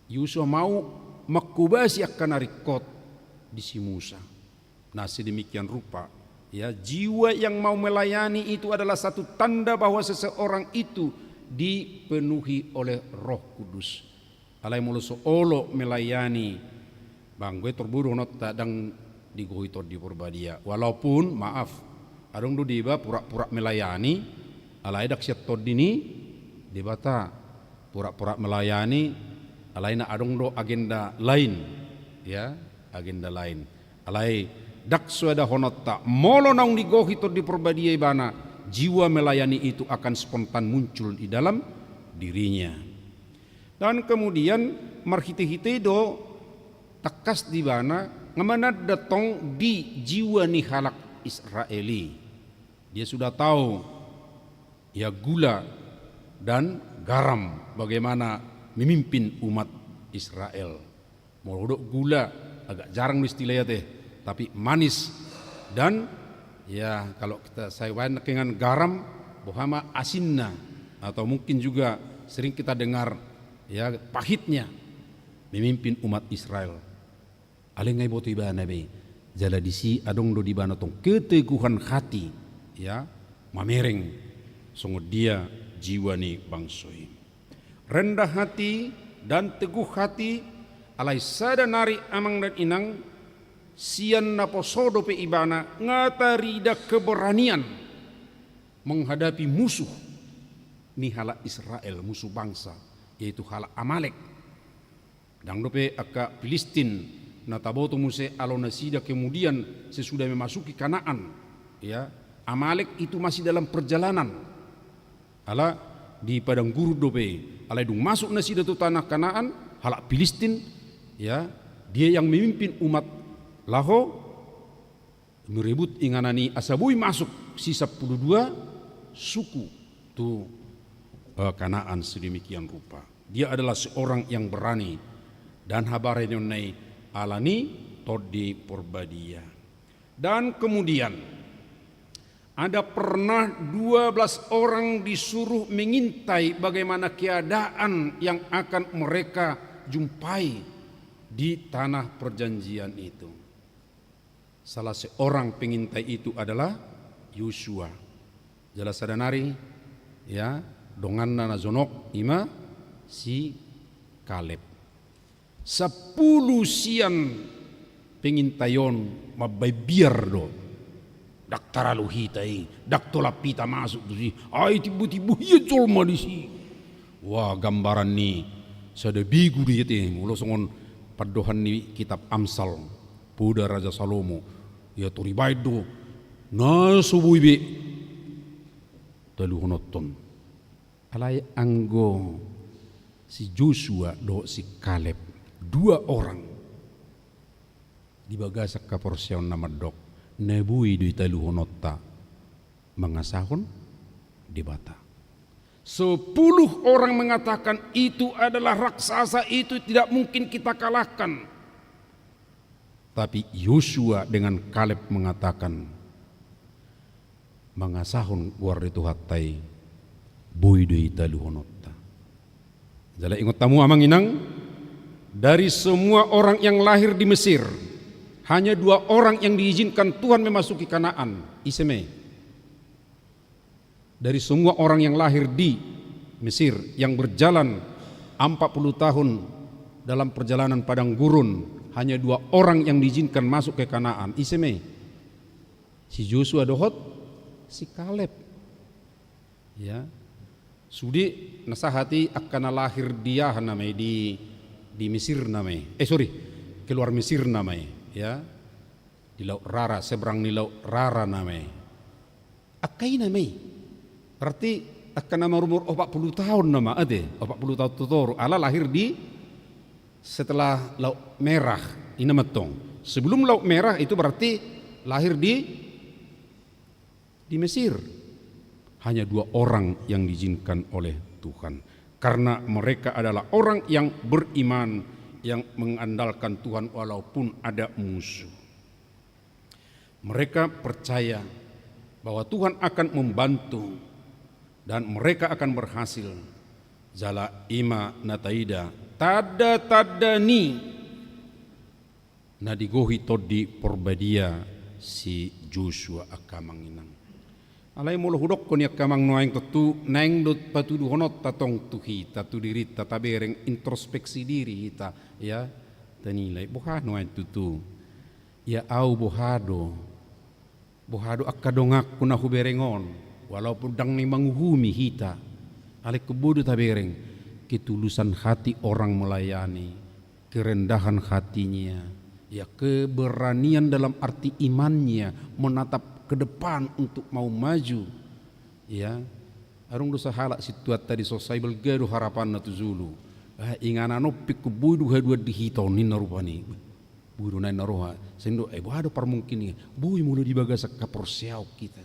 Yosua mau mangkobasi angka na ringkot di si Musa. Nah, sedemikian rupa, ya, jiwa yang mau melayani itu adalah satu tanda bahwa seseorang itu dipenuhi oleh Roh Kudus. Alai molo so olo melayani, banggo i tor boi dohononta ndang digohi Tondi Porbadia. Walaupun, maaf, adong do deba pura-pura melayani, alai ndang sian Tondi ni Debata. Pura-pura melayani, alai na adong do agenda lain, ya, agenda lain. Alai ndang so dohononta, molo naung digohi Tondi Porbadia ibana, jiwa melayani itu akan spontan muncul di dalam dirinya. Dan kemudian marhite-hite do tangkas di ibana, nga mananda tong di jiwa ni halak Israel i. Dia sudah tahu, ya, gula dan garam bagaimana memimpin umat Israel. Molo didok gula, agak jarang do istilah i ate, tapi manis dan, ya, kalau kita, saya baen nangkin garam, boha ma asinna, atau mungkin juga sering kita dengar, ya, pahitnya memimpin umat Israel. Alai nga diboto ibana be. Jala disi adong do di ibana tong keteguhan hati, ya, mamereng songon dia jiwa ni bangso i. Rendah hati dan teguh hati, alai sada nari amang dan inang, sian naposo dope ibana, nga tarida keberanian menghadapi musuh ni halak Israel, musuh bangsa, yaitu halak Amalek. Ndang dope angka Pilistin na taboto muse, alo nasida kemudian sesudah memasuki Kanaan, ya, Amalek itu masih dalam perjalanan. Ala di padang gurun dope i. Alai dung masuk nasida tu tanah Kanaan, halak Pilistin, ya, dia yang memimpin umat laho merebut inganan i asa boi masuk si sampulu dua suku tu, eh, Kanaan sedemikian rupa. Dia adalah seorang yang berani dan habaranionna i ala ni Tondi Porbadia. Dan kemudian ada pernah dua belas orang disuruh mengintai bagaimana keadaan yang akan mereka jumpai di tanah perjanjian itu. Salah seorang pengintai itu adalah Yosua. Jala sada nari, ya, donganna na jonok ima si Kaleb. Sampulu sian pengintai on mambaen biar do. Ndang taralo hita i, ndang tolap hita masuk tusi. Ai timbo-timbo hian jolma disi. Wah, gambaran ni sada begu do i ate, molo songon pandohan ni kitab Amsal, poda Raja Salomo. Ia tori baen do na so boi be taluhononhon. Alai anggo si Josua dohot si Kaleb, dua orang di bagasan haporseaon na mandok, na boi do i taluhononta mangasahon Debata. Sepuluh orang mengatakan, "Itu adalah raksasa, itu tidak mungkin kita kalahkan." Tapi Yosua dengan Kaleb mengatakan, mangasahon goar ni Tuhanta i, boi do i taluhononta. Jala ingot hamu amang inang, dari semua orang yang lahir di Mesir, hanya dua orang yang diizinkan Tuhan memasuki Kanaan. Ise ma i? Dari semua orang yang lahir di Mesir, yang berjalan empat puluh tahun dalam perjalanan padang gurun, hanya dua orang yang diizinkan masuk ke Kanaan. Ise ma i? Si Josua dohot si Kaleb. Ya. Sude na sahat i angka na lahir di aha nama i, di, di Mesir nama i. Eh, sorry, keluar Mesir nama i, ya. Di Laut Rara, seberang ni Laut Rara nama i. Angka i nama i. Berarti angka na marumur opat puluh tahun nama, ate, opat puluh tahun tu toru. Ala lahir di setelah Laut Merah, i nama tong. Sebelum Laut Merah itu berarti lahir di, di Mesir. Hanya dua orang yang diizinkan oleh Tuhan. Karena mereka adalah orang yang beriman, yang mengandalkan Tuhan walaupun ada musuh. Mereka percaya bahwa Tuhan akan membantu dan mereka akan berhasil. Jala i ma na taida tanda-tanda ni na digohi Tondi Porbadia si Josua, angka amang inang. Alai molo hudokkon i angka amang, nuaeng tontu naeng do patuduhononta tong tu hita, tu dirinta, tabereng, introspeksi diri hita, ya, tanilai, boha nuaeng tutu. Ia au boha do, boha do angka donganku na hubereng on, walaupun ndang naeng manguhumi hita, alai anggo do tabereng, ketulusan hati orang melayani, kerendahan hatinya, ya, keberanian dalam arti imannya menatap ke depan untuk mau maju, ya. Adong do sahalak situan tadi so sai balga do harapanna tu julu. Ah, inganan on pe ingkon boi do haduan di hita on ninna rupani. Boi do naeng na roha. Seng do, eh, boha do parmungkin i? Boi molo di bagasan haporseaon hita.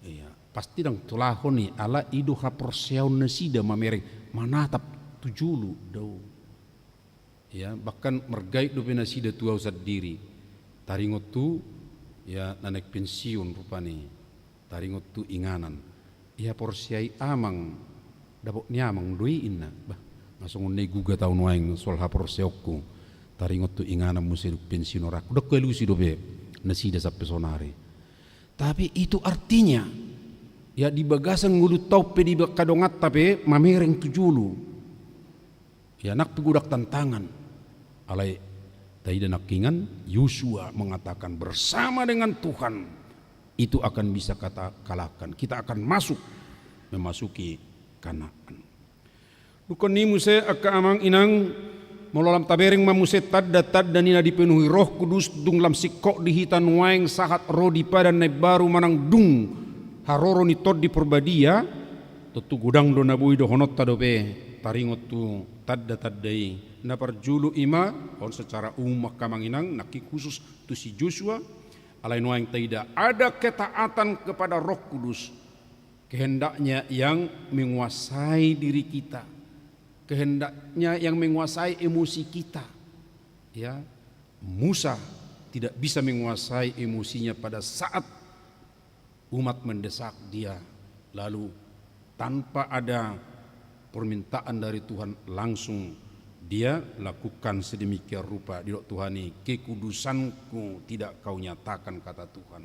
Iya, pasti ndang tolap i, ala i do haporseaon nasida mamereng, manatap tu julu, dao. Ya, bahkan margait dope nasida tu au sandiri. Taringot tu, ya, na naeng pensiun rupani. Taringot tu inganan. Ia haporseai amang, dapot ni amang do i inna. Bah, nga songon na i gugat au nuaeng soal haporseaonku. Taringot tu inganan muse dung pensiun orangku. Ndang hualusi dope nasida sampe sonari. Tapi itu artinya, ya, di bagasan ngolunta on pe, di angka donganta pe mamereng tu julu. Ya, nang pe godang tantangan. Alai taida nangkiningan, Yosua mengatakan, "Bersama dengan Tuhan itu akan bisa kita kalahkan. Kita akan masuk, memasuki Kanaan." Dungkon i muse, angka amang inang, molo lam tabereng ma muse tanda-tanda ni na dipenuhi Roh Kudus dung lam singkop di hita nuaeng sahat ro di Padan na Imbaru manang dung haroro ni Tondi Porbadia, tontu godang do na boi dohononta dope taringot tu tanda-tanda i. Na parjolo i ma, on secara umum angka amang inang, nangkin khusus tu si Josua, alai nuaeng taida ada ketaatan kepada Roh Kudus. Kehendaknya yang menguasai diri kita, kehendaknya yang menguasai emosi kita. Ya, Musa tidak bisa menguasai emosinya pada saat umat mendesak dia, lalu tanpa ada permintaan dari Tuhan, langsung dia lakukan sedemikian rupa. Didok Tuhan i, "Kekudusanku tidak kau nyatakan," kata Tuhan.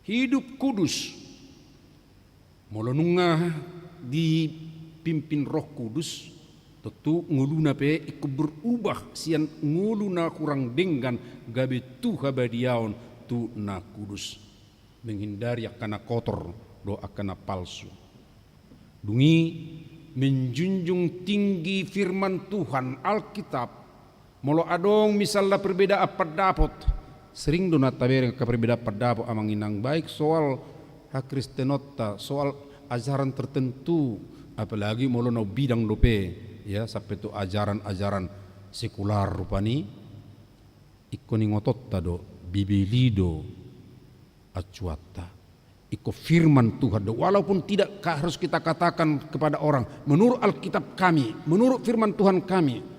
Hidup kudus. Molo nunga dipimpin Roh Kudus, tu ngoluna pe ingkon berubah sian ngolu na hurang denggan gabe tu habadiaon, tu na kudus, menghindari angka na kotor dohot angka na palsu. Dung i menjunjung tinggi firman Tuhan, Alkitab. Molo adong misalna perbedaan pandapot, sering do na tabereng angka perbedaan pandapot, amang inang, baik soal hakristenonta, soal ajaran tertentu, apalagi molo na umbidang dope, ya, sampe tu ajaran-ajaran sekular rupani, ingkon ingotonta do, Bibel i do acuanta. Ingkon firman Tuhan do. Walaupun tidak ka-, harus kita katakan kepada orang, "Menurut Alkitab kami, menurut firman Tuhan kami."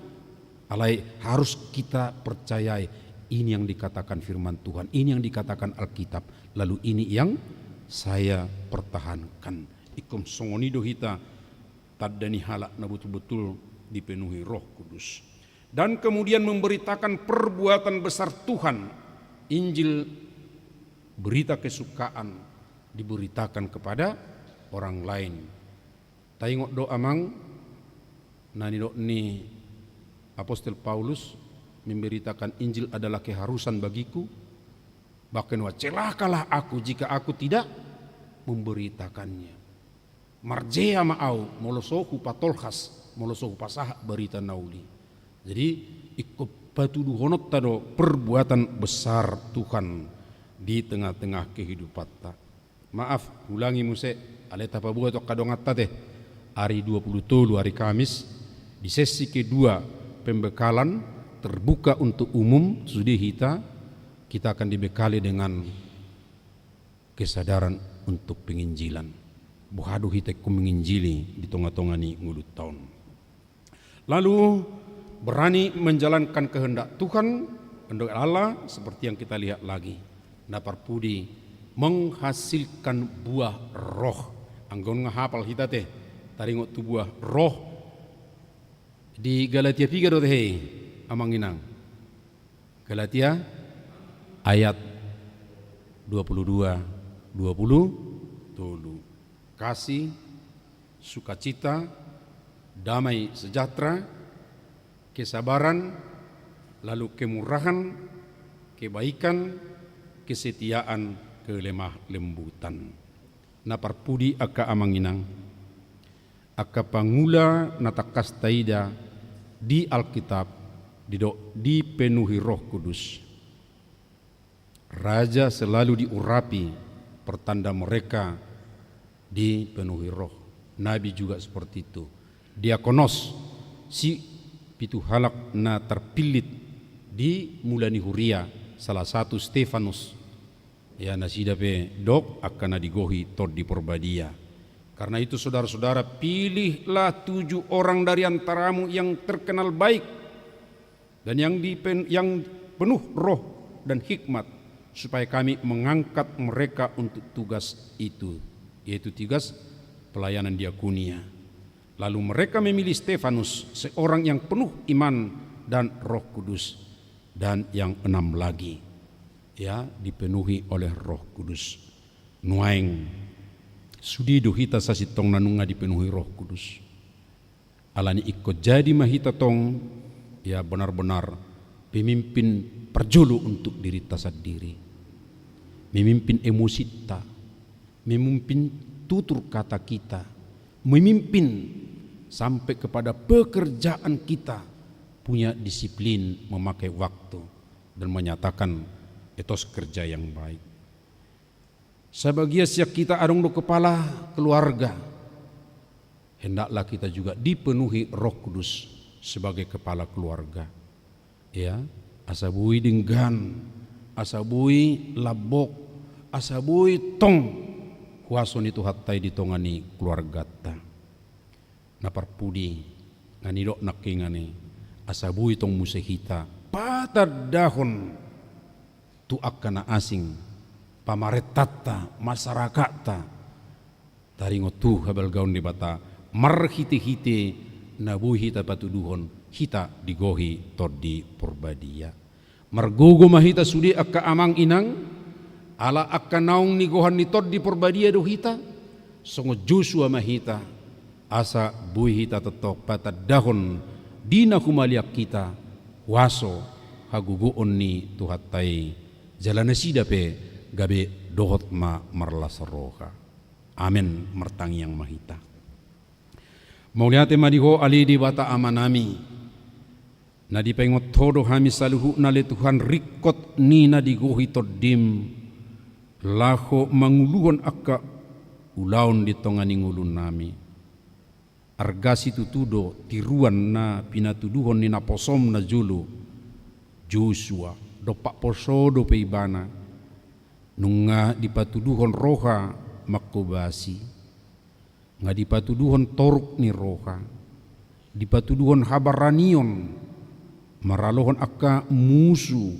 Alai harus kita percayai, ini yang dikatakan firman Tuhan, ini yang dikatakan Alkitab, lalu ini yang saya pertahankan. Ingkon songon i do hita tanda ni halak na betul-betul dipenuhi Roh Kudus. Dan kemudian memberitakan perbuatan besar Tuhan, Injil, berita kesukaan diberitakan kepada orang lain. Taingot do, amang, na nidok ni Apostel Paulus, memberitakan Injil adalah keharusan bagiku, bahkan, wah, celakalah aku jika aku tidak memberitakannya. Marjea ma au molo so hupatolhas, molo so hupasahat barita na uli. Jadi, ingkon patuduhononta do perbuatan besar Tuhan di tengah-tengah kehidupanta. Maaf, ulangi muse, alai tapaboa tu angka donganta te. Ari dua puluh tolu, ari Kamis, di sesi kedua pembekalan terbuka untuk umum, sude hita, kita akan dibekali dengan kesadaran untuk penginjilan. Boha do hita ingkon menginjili di tonga-tonga ni ngolunta on. Lalu, berani menjalankan kehendak Tuhan, kehendak Allah, seperti yang kita lihat lagi. Na parpudi, menghasilkan buah Roh. Anggo nga hapal hita te, taringot tu buah Roh. Di Galatia piga do tehe, amang inang? Galatia ayat dua puluh dua, dua puluh tolu. Kasih, sukacita, damai sejahtera, kesabaran, lalu kemurahan, kebaikan, kesetiaan, kelemah lembutan. Na parpudi angka amang inang, angka pangula na tangkas taida di Alkitab, didok dipenuhi Roh Kudus. Raja selalu diurapi, pertanda mereka dipenuhi Roh. Nabi juga seperti itu. Diakonos, si pitu halak na terpillit di mula ni huria, salah satu Stefanus. Ya, nasida pe dok angka na digohi Tondi Porbadia. Karena itu, saudara-saudara, pilihlah tujuh orang dari antaramu yang terkenal baik dan yang dipen-, yang penuh roh dan hikmat, supaya kami mengangkat mereka untuk tugas itu, yaitu tugas pelayanan diakonia. Lalu mereka memilih Stefanus, seorang yang penuh iman dan Roh Kudus, dan yang enam lagi, ya, dipenuhi oleh Roh Kudus. Nuaeng, sude do hita sasintongna nunga dipenuhi Roh Kudus. Alani ingkon jadi ma hita tong, ya, benar-benar pemimpin parjolo untuk dirinta sandiri. Memimpin emosinta, memimpin tutur kata kita, memimpin sampai kepada pekerjaan kita, punya disiplin memakai waktu dan menyatakan etos kerja yang baik. Sebagian sian hita adong do kepala keluarga. Hendaklah kita juga dipenuhi Roh Kudus sebagai kepala keluarga. Ya, asa boi denggan, asa boi lambok, asa boi tong kuaso ni Tuhanta i di tonga ni keluargata. Na parpudi, na nidok nangkiningan i, asa boi tong muse hita patandahon tu angka na asing, pamarentanta, masarakatta, taringot tu habalgaon Debata, marhite-hite na boi hita patuduhon, hita digohi Tondi Porbadia. Margogo ma hita sude angka amang inang, ala angka naung nigohan ni Tondi Porbadia do hita, songon Josua ma hita, asa boi hita tongtong patandahon di na humaliang hita huaso hagogoon ni Tuhanta i, jala nasida pe gabe dohot ma marlas roha. Amen. Martangiang ma hita. Mauliate ma di Ho ale Debata Amanami, na dipaingot Ho do hami saluhutna ale Tuhan ringkot ni na digohi Tondim, laho manguluhon angka ulaon di tonga ni ngolunami. Arga situtu do tiruan na pinatuduhon ni naposom na jolo, Josua, dompak poso dope ibana, nunga dipatuduhon roha manghobasi, nga dipatuduhon toruk ni roha, dipatuduhon habaranion maralohon angka musu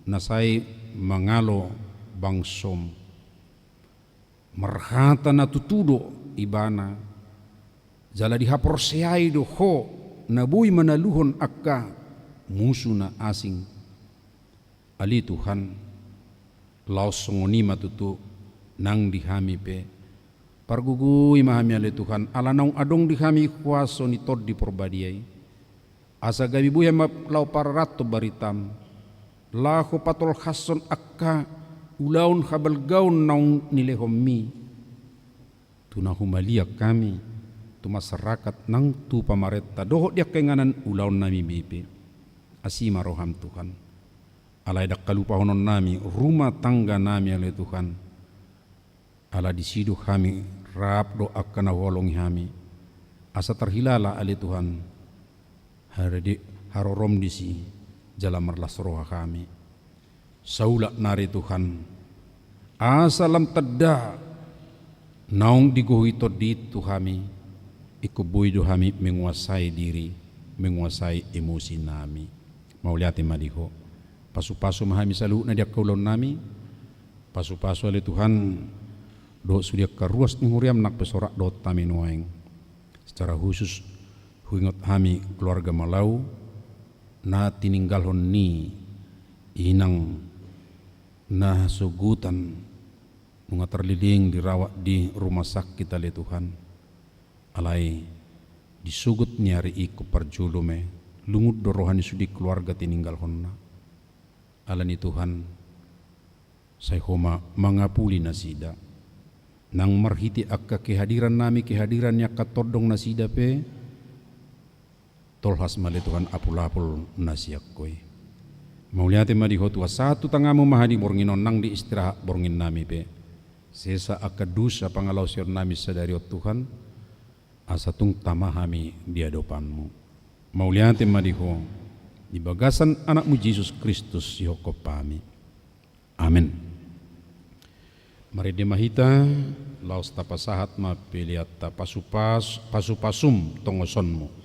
na sai mangalo bangsom. Marhata na tutu do ibana, jala dihaporseai do Ho na boi manaluhon angka musu na asing. Ale Tuhan, laos songon i ma tutu nang di hami pe. Pargogoi ma hami ale Tuhan, ala naung adong di hami huaso ni Tondi Porbadia i, asa gabe boi hami laho pararanthon baritam, laho patolhashon angka ulaon habalgaon naung nilehonmi tu na humaliang hami, tu masyarakat nang tu pamarenta dohot di angka inganan ulaonnami be pe. Asi ma roham Tuhan. Alai ndang halupahononnami rumah tangganami ale Tuhan. Ala disi do hami, rap do angka na huholongi hami. Asa tarhilala ale Tuhan haroro-, harorom disi, jala marlas roha hami. Saulak nari Tuhan, asa lam tanda naung digohi Tondi tu hami, ingkon boi do hami menguasai diri, menguasai emosinami. Mauliate ma di Ho. Pasupasu ma hami saluhutna di angka ulaonnami. Pasupasu ale Tuhan dohot sude angka ruas ni huriam nang pe so rap dohot hami nuaeng. Secara khusus huingot hami keluarga Malau na tininggalhon ni inang na sogot nunga tarleleng dirawat di rumah sakit ale Tuhan. Alai di sogot ni ari i ingkon parjolo ma i, lungun do roha ni sude keluarga tininggalhonna. Alani Tuhan, sai Ho ma mangapuli nasida. Nang marhite angka kehadirannami, kehadiran ni angka tondong nasida pe, tolhas ma ale Tuhan apulapul na sian Ho i. Mauliate ma di Ho Tuhan, sahat tu tanganmu ma hami di borngin on nang di istirahat bornginnami pe. Sesa angka dosa pangalaosionnami sadari on Tuhan, asa tung tama hami di adopanmu. Mauliate ma di Ho, di bagasan Anakmu Jesus Kristus sihophop hami. Amen. Marende ma hita, laos tapasahat ma peleanta pasupas-, pasupasum tongosonmu.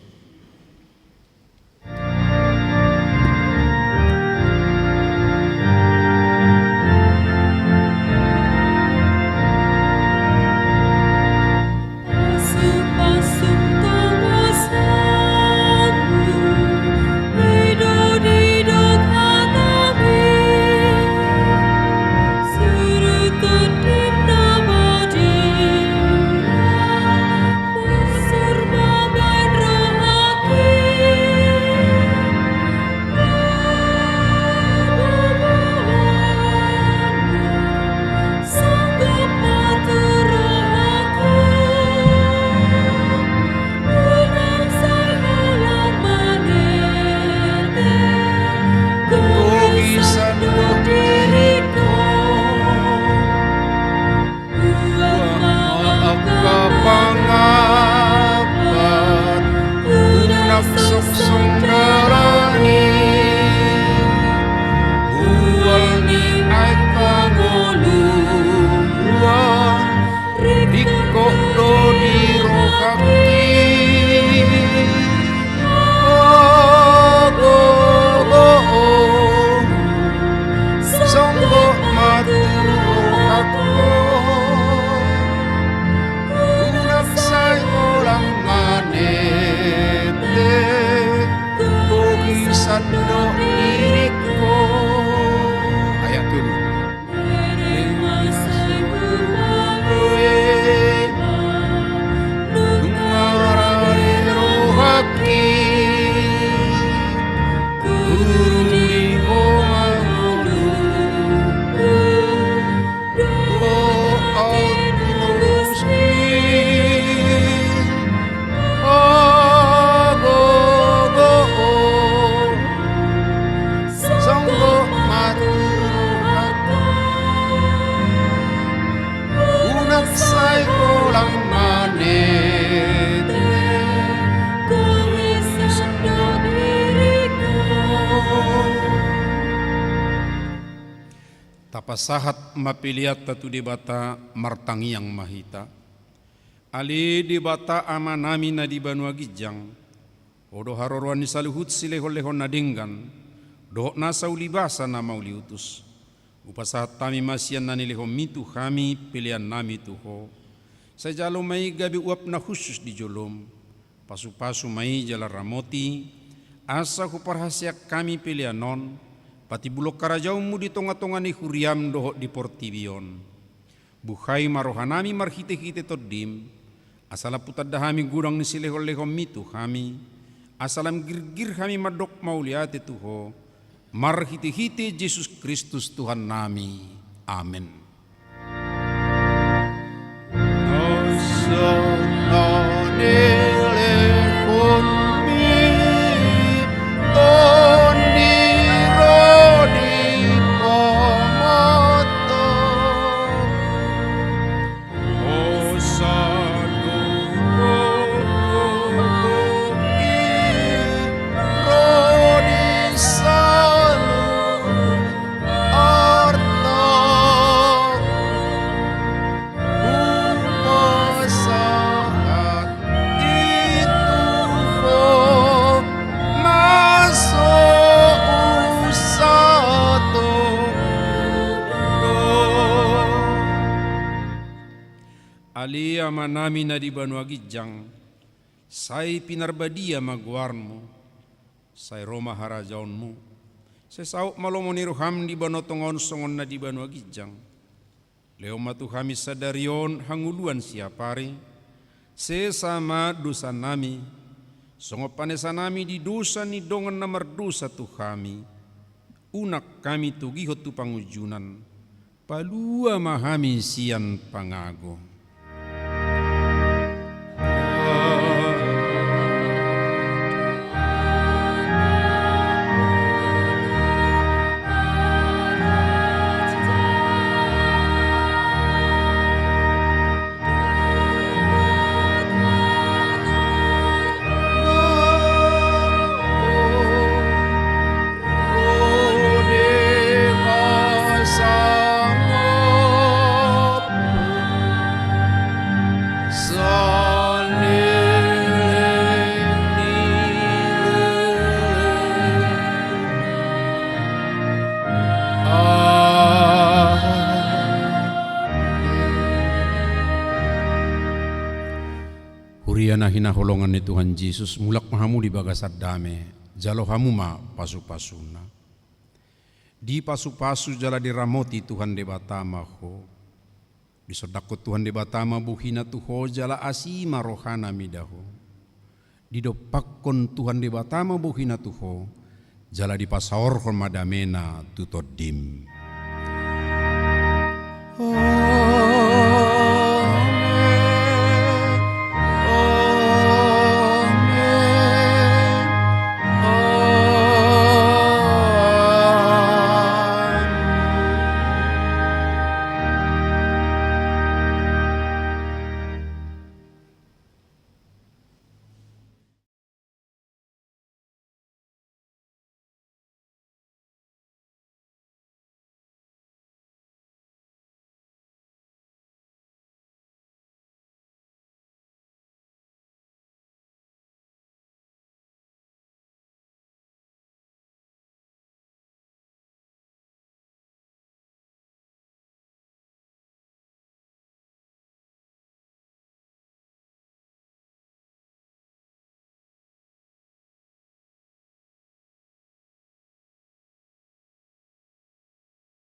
Angka pangapat unang songsong dalani, hual ni aek hangoluan ringkot do di rohangki. Hagogoon songgop ma tu rohangku. Unang sai holan manete, bogisan do diringku. Ayat tolu. Nunga Sahat ma peleanta tu Debata, martangiang ma hita. Ale Debata Amanami na di banua ginjang, Ho do haroroan ni saluhut silehonlehon na denggan dohot nasa ulibasa na mauliutus. Hupasahat hami ma sian na nilehonMi tu hami peleannami tu Ho. Sai jalo ma i gabe uap na hushus di joloM. Pasupasu ma i jala ramoti, asa huparhaseang hami pelean on patimbulhon harajaonMu di tongatonga ni huriaM dohot di portibi on. Buhai ma rohanami marhitehite TondiM, asa lam hutanda hami godang ni silehonlehonMi tu hami, asa lam girgir hami mandok mauliate tu Ho, marhitehite Jesus Kristus Tuhannami. Amen. Ale Amanami na di banua ginjang, sai pinarbadia ma goarMu, sai ro ma harajaonMu, sai saut ma lomo ni rohaM di banua tonga on songon na di banua ginjang. Lehon ma tu hami sadari on hangoluan siapari, sesa ma dosanami, songon panesanami di dosa ni dongan na mardosa tu hami. Unang hami togihon tu pangunjunan, palua ma hami sian pangago. Huria na hinaholongan ni Tuhan Jesus, mulak ma hamu di bagasan dame, jalo hamu ma pasupasuna. Dipasupasu jala diramoti Tuhan Debata ma ho. Disondangkon Tuhan Debata ma bohiNa tu ho jala asi ma rohaNa mida ho. Didompakkon Tuhan Debata ma bohiNa tu ho, jala dipasaorhon ma dameNa tu tondim.